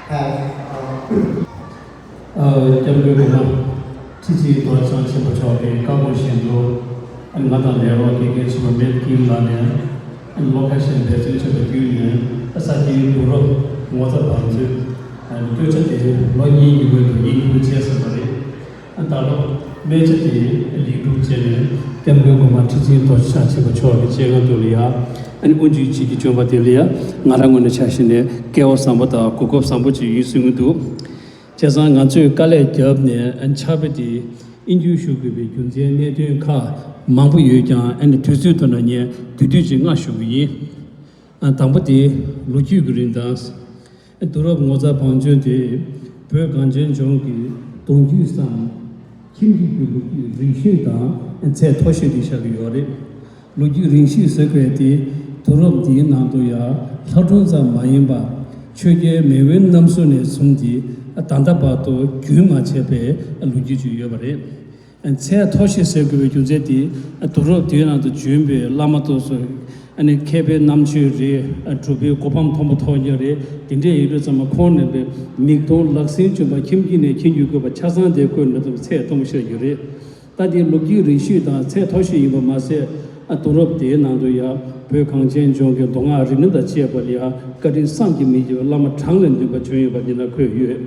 have, uh, ཨ། སྐྱབས་མགོན་གོང་མ་ཁྲི་ཆེན་རྡོ་རྗེ་འཆང་ཆེན་པོ་མཆོག་གི་བཀའ་དགོངས་བཞིན་དུ། ཨ་ནི་ང་དང་ལས་རོགས་དགེ་རྒན་ཆེན་པོ་མེད་ཀིན་ལགས་ནས། ཨ་ནི་བློ་ཁ་ཞེ་འབད་བརྩོན་བྱས་པ་བརྒྱུད་ནས། ཨ། ས་སྐྱའི་གདུང་རབས་ངོ་མཚར་བང་མཛོད། ཨ་ནི་སྟོད་ཆ་དེ་ལོ་གཉིས་ཀྱི་སྔོན་དུ་དབྱིན་བསྒྱུར་བྱས་ཟིན་པ་རེད། ཨ། ད་ལོ་སྨད་ཆ་དེ་ལེགས་གྲུབ་བྱས་ནས་སྐྱབས་མགོན་གོང་མ་ཁྲི་ཆེན་རྡོ་རྗེ་འཆང་ཆེན་པོ་མཆོག་གི་སྤྱན་སྔ་དུ་ལ་ཡ། ཨ་ནི་དབུ་འབྱེད་བྱེད་ཀྱི་བྱོན་པ་དེ་ལ་ཡ། ང་རང་ངོས་ནས་ཆ་བཞག་ནས་སྐལ་བ་བཟང་པོ་དང་གོ་སྐབས་བཟང་པོ་ཅིག་ཡིན་གསུང་གི་འདུག་བྱས་ཙང་ང་ཚོས་དཀའ་ལས་བརྒྱབ་ནས་ཕྱག་དཔེ་དེ་དབྱིན་བསྒྱུར་ཞུ་དགོས་པའི་རྒྱུ་མཚན་གནད་དོན་ཁག་མང་པོ་ཡོད་ཀྱང་། ཨ་ནི་དུས་ཚོད་ཐོག་ན་ངས་དེ་དུས་ཅིག་སྔ་ཞུ་གི་ཡིན། ཨ། དང་པོ་དེ་ལོ་རྒྱུས་ཀྱི་རིན་ཐང་། གདུང་རབས་ངོ་མཚར་བང་མཛོད་དེ་བོད་གངས་ཅན་ལྗོངས་ཀྱི་གདུང་རྒྱུད་སམ་ཁྱིམ་རྒྱུད་ཀྱི་ལོ་རྒྱུས་རིང་ཤོས་དང་ཚད་མཐོ་ཤོས་དེ་ཆགས་ཀྱི་ཡོད་རེད། ལོ་རྒྱུས་རིང་ཤོས་ཟེར་དགོས་དེ། གདུང་རབས་འདིའི་ནང་དུ་ཡང་ལྷ་སྒྲུང་ཙམ་མ་ཡིན་པར། ཆོས་རྒྱལ་མེས་དབོན་རྣམ་གསུམ་ནས་བཟུང་སྟེ་ད་ལྟ་བར་དུ་རྒྱུན་མ་ཆད་པའི་ལོ་རྒྱུས་ཅིག་ཡོད་པ་རེད། ཚད་མཐོ་ཤོས་ཟེར་དགོས་པའི་རྒྱུ་མཚན་དེ། དུས་རབས་དེའི་ནང་དུ་བྱོན་པའི་བླ་མ་དེ་ཚོ་ཨ་ནི་མཁས་པའི་རྣམ་དཔྱོད་རེད། གྲུབ་པའི་གོ་འཕང་མཐོན་པོ་ཐོབ་མཁན་རེད། དེ་འདྲས་ཡིན་དུས་ཙམ་པ་ཁོང་རྣམ་པའི་མིག་མཐོང་ལག་ཟིན་བྱུང་བ། ཁྱིམ་གྱི་ནས་ཁྱིམ་གྱི་བཀོད་པ་ཆ་ཚང་དེ་བཀོད་ནས་ཙམ་ཚད་མཐོན་པོ་ཞིག་ཡོད་རེད། ད་དེ་ལོ་རྒྱུས་རིང་ཤོས་དང་ཚད་མཐོ་ཤོས་ཡིན་པ་མ་ཟད། ཨ་དུས་རབས་དེའི་ནང་དུ་ཡང་བོད་གངས་ཅན་ལྗོངས་ཀྱི་མདོ་སྔགས་རིག་གནས་དང་བཅས་པ་ལ་ཡང་བཀའ་དྲིན་བསམ་གྱིས་མི་ཁྱབ་པའི་བླ་མ་གྲངས་ལས་འདས་པ་བྱོན་ཡོད་པ་འདི་ན་འཁོད་ཡོད།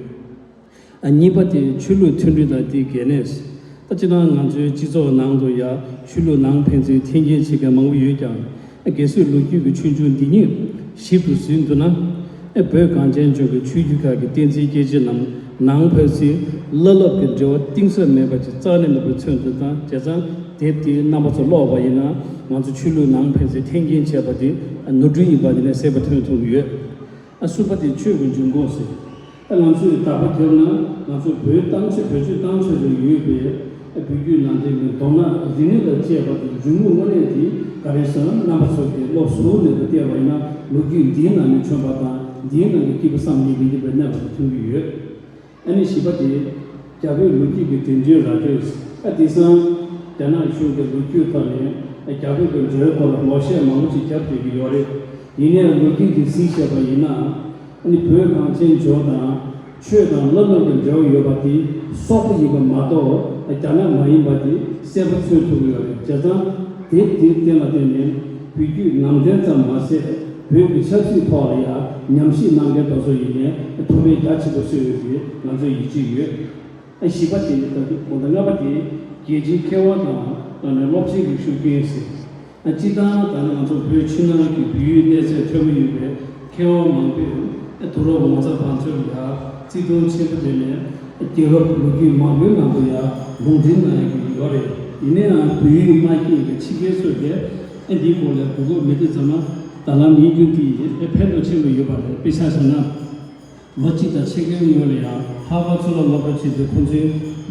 ཨ་གཉིས་པ་དེ་ཆོས་ལུགས་མཐུན་སྒྲིལ་དང་དེའི་གལ་གནད། ད་སྤྱིར་བཏང་ང་ཚོའི་སྤྱི་ཚོགས་ནང་དུ་ཡང་ཆོས་ལུགས་ནང་ཕན་ཚུན་འཐེན་འཁྱེར་བྱེད་མཁན་མང་པོ་ཡོད་ཀྱང་། ཨ་གལ་སྲིད་ལོ་རྒྱུས་ཀྱི་ཆོས་འབྱུང་འདི་ཉིད་ཞིབ་ཏུ་ཟིན་ཐུབ་ན། ཨ་བོད་གངས་ཅན་ལྗོངས་ཀྱི་ཆོས་བརྒྱུད་ཁག་གི་བསྟན་འཛིན་སྐྱེས་ཆེན་རྣམས་ནང་ཕན་ཚུན་བླ་སློབ་ཀྱི་འབྲེལ་བ་གཏིང་ཟབ་མེད་པ་ཅིག་རྩ་ནས་མེད་པར་མཚོན་དུ་དང་། བྱས་ཙང་དེབ་དེའི་རྣམ་པ་ཚོ་ཀློག་པ་ཡིན་ན། ང་ཚོ་ཆོས་ལུགས་ནང་ཕན་ཚུན་འཐེན་འཁྱེར་བྱས་པ་དེ་ནོར་འཁྲུལ་ཡིན་པ་དེ་ནས་གསལ་པོ་ཐོན་ཐུབ་ཡོད། ཨ་གསུམ་པ་དེ་ཆོས་ཀྱི་འབྱུང་ཁུངས་ཟེར། ཨ་ང་ཚོས་དག་པ་བརྒྱབ་ན། ང་ཚོ་བོད་གཏམ་ཆོས། བོད་ཆོས་གཏམ་ཆོས་སུ་ཡོད་པའི་ཨ་བོད་བརྒྱུད་ནང་བསྟན་གྱི་མདོ་སྔགས་རིག་གནས་དང་བཅས་པ་དེ་འབྱུང་ཁུངས་དངོས་གནས་དེ་ག་རེ་ཟེར་ན། རྣམ་པ་ཚོ་གིས་སློབ་ཟུར་ནས་བལྟས་པ་ཡིན་ན། ལོ་རྒྱུས་འདིའི་ནང་ནས་བྱོན་པ་དང་། འདིའི་ནང་གི་སྐྱེས་བུ་བསམ་གྱིས་མི་ཁྱབ་པའི་གནས་པ་དེ་ཐོན་གྱི་ཡོད། ཨ་ནི་བཞི་པ་དེ་རྒྱ་བོད་ལོ་རྒྱུས་ཀྱི་དེབ་འདྲའི་ར་སྤྲོད། ཨ་དེང་སང་རྒྱ་ནག་གཞུང་གི་ལོ་རྒྱུས་ཐོག་ནས་རྒྱ་བོད་ཀྱི་འབྲེལ་བའི་སྐོར་ལ་ལོག་བཤད་མང་པོ་ཅིག་བརྒྱབ་བསྡད་ཀྱི་ཡོད་རེད། ཡིན་ནའི་ལོ་རྒྱུས་ཀྱི་གཟིགས་བྱས་པ་ཡིན་ན། ཨ་ནི་བོད་གངས་ཅན་ལྗོངས་དང་ཆོས་དང་བླ་སློབ་ཀྱི་འབྲེལ་བ་ཡོད་པ་དེ་སོག་པོ་ཡིན་པ་མ་གཏོགས་རྒྱ་ནག་མ་ཡིན་པ་དེ་གསལ་པོ་མཚོན་ཐུབ་ཀྱི་ཡོད་རེད། བྱས་ཙང་དེབ་དེའི་སྟེང་ལ་བརྟེན་ནས་བོད་བརྒྱུད་ནང་བསྟན་ཙམ་མ་ཟད། བོད་ཀྱི་ཆབ་སྲིད་ཐོག་ལ་ཡང་ཉམས་ཞིབ་གནང་མཁན་དེ་ཚོ་ཡིན་ནའི་ཐུགས་ཕན་རྒྱ་ཆེ་པོ་གསོས་ཡོད་པའི་ང་ཚོའི་ཡིད་ཆེས་ཡོད། ཨ་བཞི་པ་དེ་ནི་ད་དུང་གོང་དང་ལྔ་པ་དེ་རྒྱལ་སྤྱིའི་མཁས་དབང་དང་། ཨ་ནི་སློབ་ཆེན་གྱི་ཤུགས་རྐྱེན་ཟེར། ཨ་སྤྱིར་བཏང་ད་ནི་ང་ཚོ་བོད་ཕྱི་ནང་གི་བོད་ཡིག་གནས་ཚད་མཐོན་པོ་ཡོད་པའི་མཁས་དབང་མང་པོས། ཨ་དུས་རབས་ངོ་ཚ་བང་མཛོད་ལ་ཡང་བརྩི་མཐོང་ཆེན་པོ་བྱས་ནས། ཨ་རྒྱལ་ཁབ་ལོ་རྒྱུས་མང་པོའི་ནང་དུ་ཡང་ལུང་འདྲེན་གནང་ཡག་གི་ཡོད་རེད། ཡིན་ནའང་བོད་ཡིག་མ་ཤེས་པའི་ཕྱི་རྒྱལ་ཚོས་ཀྱང་ཨ་འདིའི་སྐོར་ལ་གོ་སྐབས་མེད་དུས་ཙམ་ན། ད་ལམ་ཡིན་རྒྱུ་འདི་ཨ་ཕན་ཐོགས་ཆེན་པོ་ཡོད་པ་རེད། དཔེ་ཆ་བཞག་ན། ལོ་གཅིག་དང་ཕྱེད་ཀའི་སྔོན་ལ་ཡང་ཧར་ཝརཌ་གཙུག་ལག་སློབ་གྲྭ་ཆེད་དུ་ཁོང་ཚོའི་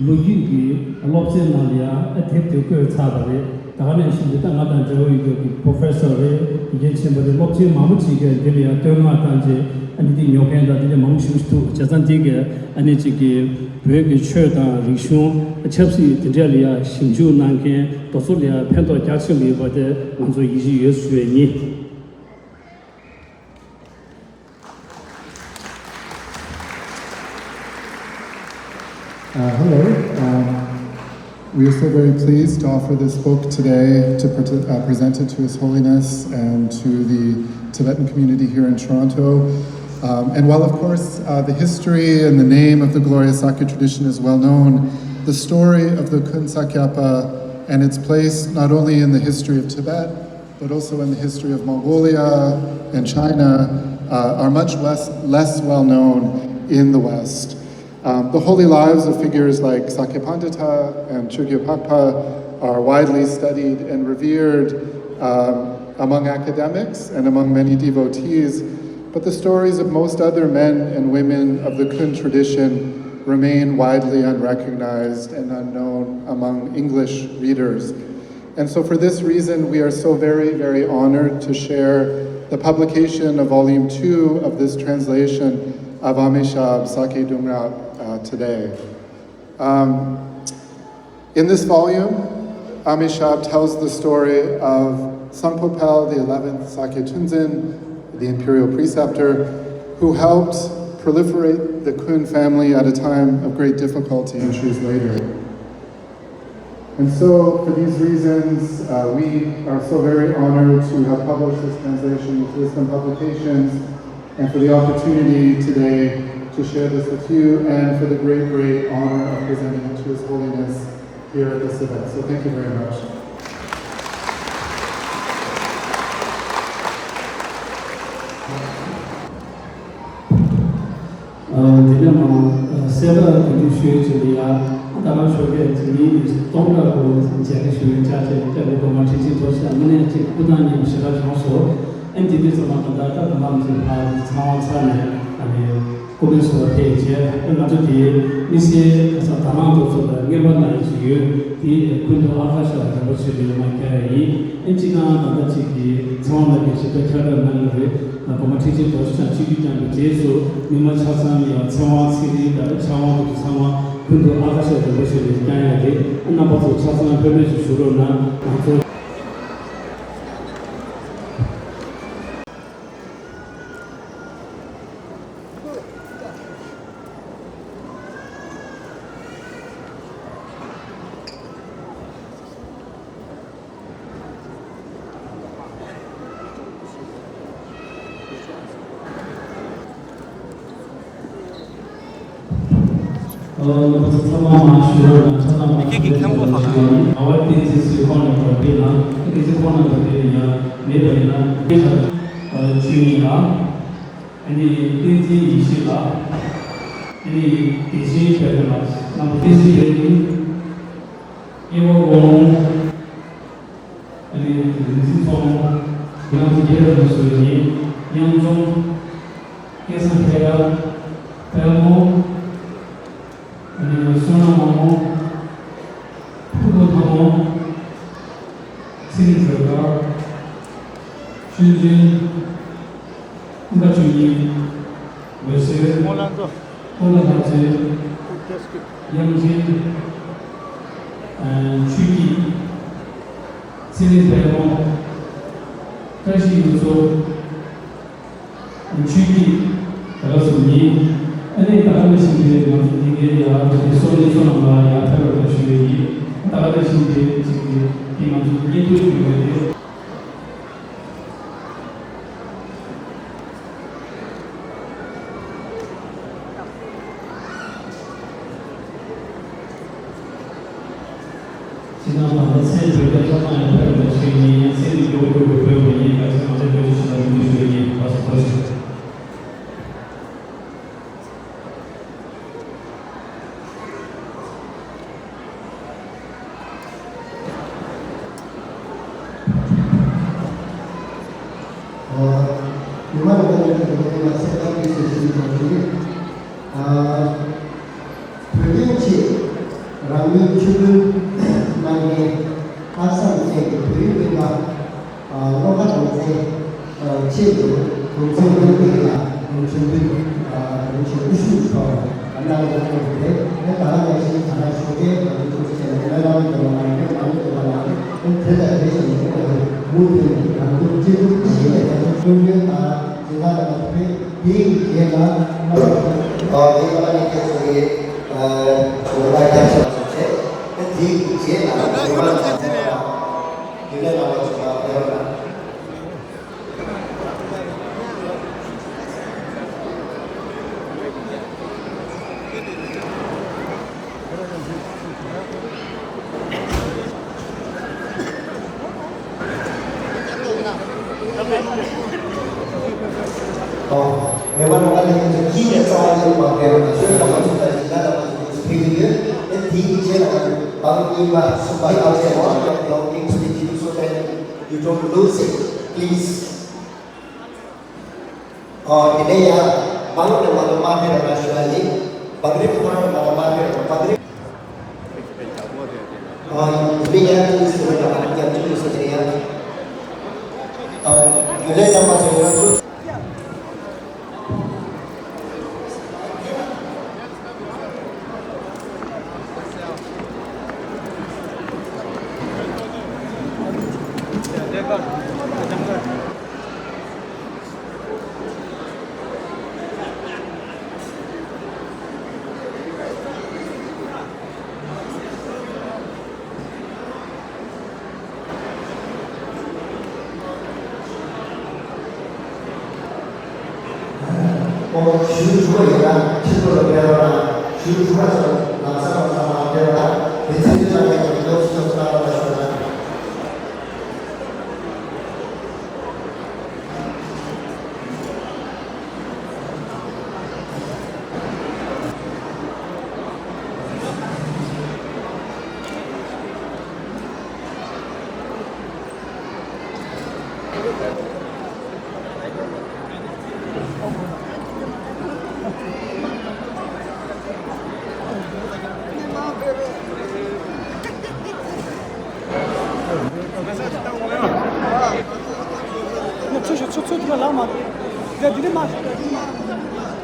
ལོ་རྒྱུས་ཀྱི་སློབ་ཚན་ནང་ལ་ཡང་ཨ་དེབ་དེ་བཀོད་ཚར་བ་རེད། ད་ག་ནང་བཞིན་དུ་ད་ང་དང་འབྲེལ་བ་ཡོད་རྒྱུ་གི་པོ་རོ་ཕེ་སོར་རེད། དགེ་རྒན་ཆེན་པོ་རེད། སློབ་ཆེན་མང་པོ་ཅིག་གིས་འདི་ལ་ཡང་བསྟོད་བསྔགས་བཏང་རྗེས། ཨ་ནི་འདི་ཉོ་མཁན་དང་འདི་འདྲ་མང་པོ་ཞིག་འདུག་བྱས་ཙང་འདི་གས་ཨ་ནི་ཅིག་གི་བོད་ཀྱི་ཆོས་དང་རིག་གཞུང་། ཆབ་སྲིད་དེ་འདྲ་ལ་ཡང་ཞིབ་འཇུག་གནང་མཁན་དེ་ཚོ་ལ་ཡང་ཕན་ཐོགས་རྒྱ་ཆེན་པོ་ཡོད་པ་དེ་ང་ཚོ་ཡིད་ཆེས་ཡོད་ཞུ་བ་ཡིན། Uh, hello. Um, we are so very pleased to offer this book today to pre- uh, present it to His Holiness and to the Tibetan community here in Toronto. Um, and while, of course, uh, the history and the name of the Gloria Sakya tradition is well known, the story of the Khun Sakyapa and its place not only in the history of Tibet, but also in the history of Mongolia and China, uh, are much less, less well known in the West. Um, the holy lives of figures like Sakya Pandita and Chögye Pakpa are widely studied and revered, um, among academics and among many devotees, but the stories of most other men and women of the Khun tradition remain widely unrecognized and unknown among English readers. And so, for this reason, we are so very, very honored to share the publication of volume two of this translation of Amishab Sakya Dungrak, uh, today. Um, in this volume, Amishab tells the story of Sangpo Pel, the eleventh Sakya Tsunzin, the imperial preceptor, who helped proliferate the Khun family at a time of great difficulty centuries later. And so, for these reasons, uh, we are so very honored to have published this translation with Wisdom Publications, and for the opportunity today to share this with you, and for the great, great honor of presenting it to His Holiness here at this event. So thank you very much. ཨ་དེ་ནས་མ་གསལ་བསྒྲགས་དེ་འདྲ་ཞུས་བྱས་ནས་ཡ། ད་ག་ཞོགས་ཀས་དེ་ཉིན་སྟོང་ཕྲག་གོ་མཇལ་ཁ་ཞུ་ཡོད་ཅག་བྱས་ནས། སྐྱབས་མགོན་གོང་མ་ཁྲི་ཆེན་ཐོག་ཤར་དངོས་གནས་ཅིག་སྐུ་ཐང་རྙེད་པ་ཞེ་དྲག་བྱུང་སོང་། ཨ་ནི་དེ་དུས་ཚང་མ་ད་ལྟ་ད་གོང་མ་མི་ཚེ་ཕར་ཚང་བ་ཚར་ནས། ཨ་ནི་སྐུ་མེ་གསོལ་བ་ཕེབས་བྱས། ཨ་ང་ཚོ་དེ་དམིགས་བསལ་ཁ་སང་དྭང་བླངས་ཚོགས་གཙོ་དང་རྔན་པ་གནང་ཡས་ཅིག་ཡོད། དེ་ཁུན་ཏུ་ཨ་ཀ་ཤ་རིན་པོ་ཆེ་ལ་ཡོང་བ་ཁྱེར་ཡ་ཡིན། ཨ་ནི་སྤྱིར་བཏང་ད་ལྟ་ཅིག་གི་ཚང་མ་ལ་གི་ཞིབ་ཕྲ་ཁྱབ་བསྒྲགས་གནང་གི་རེད། དགོན་པ་ཁྲི་ཆེན་རྡོ་རྗེ་འཆང་ཆིབས་བསྒྱུར་བསྐྱངས་པའི་རྗེས་སུ་མི་མང་ཆ་ཚང་ཡང་ཚེ་དབང་ཚེ་རིང་དང་ཕྱག་དབང་དེ་ཚོ་ཚང་མ་ཀུན་ཏུ་ཨ་ཀ་ཤ་རིན་པོ་ཆེ་ལ་བསྐྱང་ཡ་རེད། རྣམ་པ་ཚོ་ཆ་ཚང་ལྷོད་མེད་ཅིག་བཞུགས་རོགས་གནང་། ང་ཚོ། ཚང་མ་མ་ཞུ་བ་དང་ཚང་མ་མ་ཞུ་བ་དང་། ཨ་བ་བསྟན་འཛིན་ཚོའི་ཁོང་ནང་དུ་བསྡད་ན། བསྟན་འཛིན་ཁོང་ནང་དུ་བསྡད་ན་ཡང་མེད་པ་ཡིན་ན། བཅུ་གཉིས་ལ། ཨ་ནི་བསྟན་འཛིན་ཡེ་ཤེས་ལགས། ཨ་ནི་བདེ་ཆེན་དཔལ་མོ་ལགས། རྣམ་པ་བསྟན་འཛིན་ཡེ་ཤེས། དབྱེ་བ་དབང་། ཨ་ནི་རིག་འཛིན་ཚོགས་མང་། ང་ཚོ་རྒྱལ་ལ་སོགས་ཡིན། ཉམས་འཛོམས། སྐལ་བཟང་ཕེ་ཡ། དཔལ་མོ། ཨ་ནི་བསོད་ནམས་དམར་མོ། ཕུར་བུ་ལྷ་མོ། ཚེ་རིང་སྒྲོལ་དཀར། ཆོས་འཛིན། ཀུན་དགའ་ཆོས་ཉིད། འོད་ཟེར། ཀོ་ལ་ལྷ་རྩེ། དབྱངས་ཅན། ཆོས་སྐྱིད། ཚེ་རིང་དཔལ་མོ། བཀྲ་ཤིས་གཡུ་མཚོ། ཆོས་སྐྱིད། དེ་ག་སོང་ཡིན། ཨ་ནི་ད་ག་ནང་བཞིན་དེ་ང་ཚོ་འདི་གའི་ཡ་དེ་སོ་ནི་སོ་ནང་ལ་ཡ་ཐར་བ་ཞུ་ཡི་ཡིན། ད་ག་ནང་བཞིན་དེ་ཅིག་དེ་དེ་ང་ཚོ་སྙན་ཐོ་ཞུ་བའི་དེ། ཕྱི་ནང་དང་པོ་ཚེ་འགྲོ་རྒྱུ་ཐོབ་ཐང་ཡང་ཕེབས་པ་ཞིག་ཡིན། ཡང་ཚེ་འདི་མགྱོགས་མགྱོགས་སུ་འགྲོ་བ་ཡིན། གལ་སྲིད་ང་ཚོ་བོད་ཀྱི་ཕྱི་ནང་མི་ཞུ་ཡིན། ལགས་སོ། ཐུགས་རྗེ་ཆེ། ཉི་མ་ནང་ལ་ཡོད་པའི་ལ་སེམས་ཐག་གིས་སུ་ཞིག་ཡོང་གི་རེད། བོད་དོན་ཆེད་རང་ཉིད་ཆོས་འབུལ་གནང་མཁན་ལྷག་བསམ་ཅན་གྱི་བོད་རིགས་སྤུན་ཟླ། ཨ། བློ་དགའ་རང་བཙན་ཆེད་དུ་གདུང་སེམས་མཉམ་སྐྱེད་ལ་མཆོད་འབུལ། ཨ། གདུང་སེམས་དབུ་བཞུགས་ཐོག་གནང་ཡོད་པ་རེད། ད་ལྟ་ནང་བཞིན་ད་ལྟ་ཞོགས་ཀས་ང་ཚོ་ཐུགས་རྗེ་ཆེ་ལ་ཉི་མ་ལ་ཡོད་པ་མ་ཡིན་པ་མ་ཡོད་པ་ལ་དེ་ལྟར་རེ་ཞིག་ཡོང་བ་རེད། མུ་མཐུད་ནས་རང་ཚོ་སྤྱི་ཚོགས་ཀྱི་ཞིང་ལས་ཀྱང་སྐྱོན་བརྗོད་དང་འཛིན་ལྷག་ལ་མ་ཐུབ་པས། དེའི་རྗེས་ལ་རྣམ་པ་ཚོ། ཨ། དེ་ལ་ནི་ཁྱེད་ཚོ་གི། ཨ། ངོ་ལ་རྒྱབ་ཤ་ཚོ་བྱས། དེའི་རྗེས་ལ་ངོ་ལ་ཚ་ཚ་ལ་རྒྱུན་ལས་རྣམ་པ་ཚོ་ལ་ཕེབས་རོགས་གནང་། ཨོ། མེད་པ་ནང་ལ་ཡིན་ཚུལ་གྱིས་ནས་རྩ་བ་ཉིད་མ་འགལ་བ་དང་། ཞོལ་ལ་མ་ཚུགས་པ་ཞིག་ལ་ལ་མ་ཚུགས་ཕེབས་ཀྱི་ཡོད། དེ་དེའི་རྗེས་ལ་ང་ཚོ་བང་གཉིས་པ་གསུམ་པ་ཡར་བྱས་ནས། Belongings with you so that you don't lose it, please. ཨོ། དེ་ནས་ཡང་མང་ནས་མང་དུ་མ་ཕེབས་རོགས་ཞུ་ཡ་ཡིན། བང་རིམ་མང་ནས་མང་དུ་མ་ཕེབས་རོགས། བང་རིམ། ཨོ། དེ་ནས་ཡང་དེ་ནས་ཟེར་བ་ཡང་ཡང་དེ་ནས་ཟེར་ཡང་། ཨོ། རྒྱུན་ལས་རྣམ་པ་ཚོ་ཡོད་ཚུལ། ཨོ། ཞུ་དགོས་ཡོད་ན་ཕྱི་ལོགས་ལ་ཕེབས་རོགས་གནང་། ཞུ་དགོས་ཚོ་ལམ་སང་ལམ་སང་མ་ཕེབས་རོགས་གནང་། དེ་ཚེ་འདི་ལ་ངས་ཀྱི་ལོགས་སུ་ཚོགས་གནང་རོགས་ཞུ་གནང་། ཚུར་ཤོག་ཚུར་ཚུར། དེ་ལ་ལངས་མ། ད་དེ་ནས་མ་ཤོད།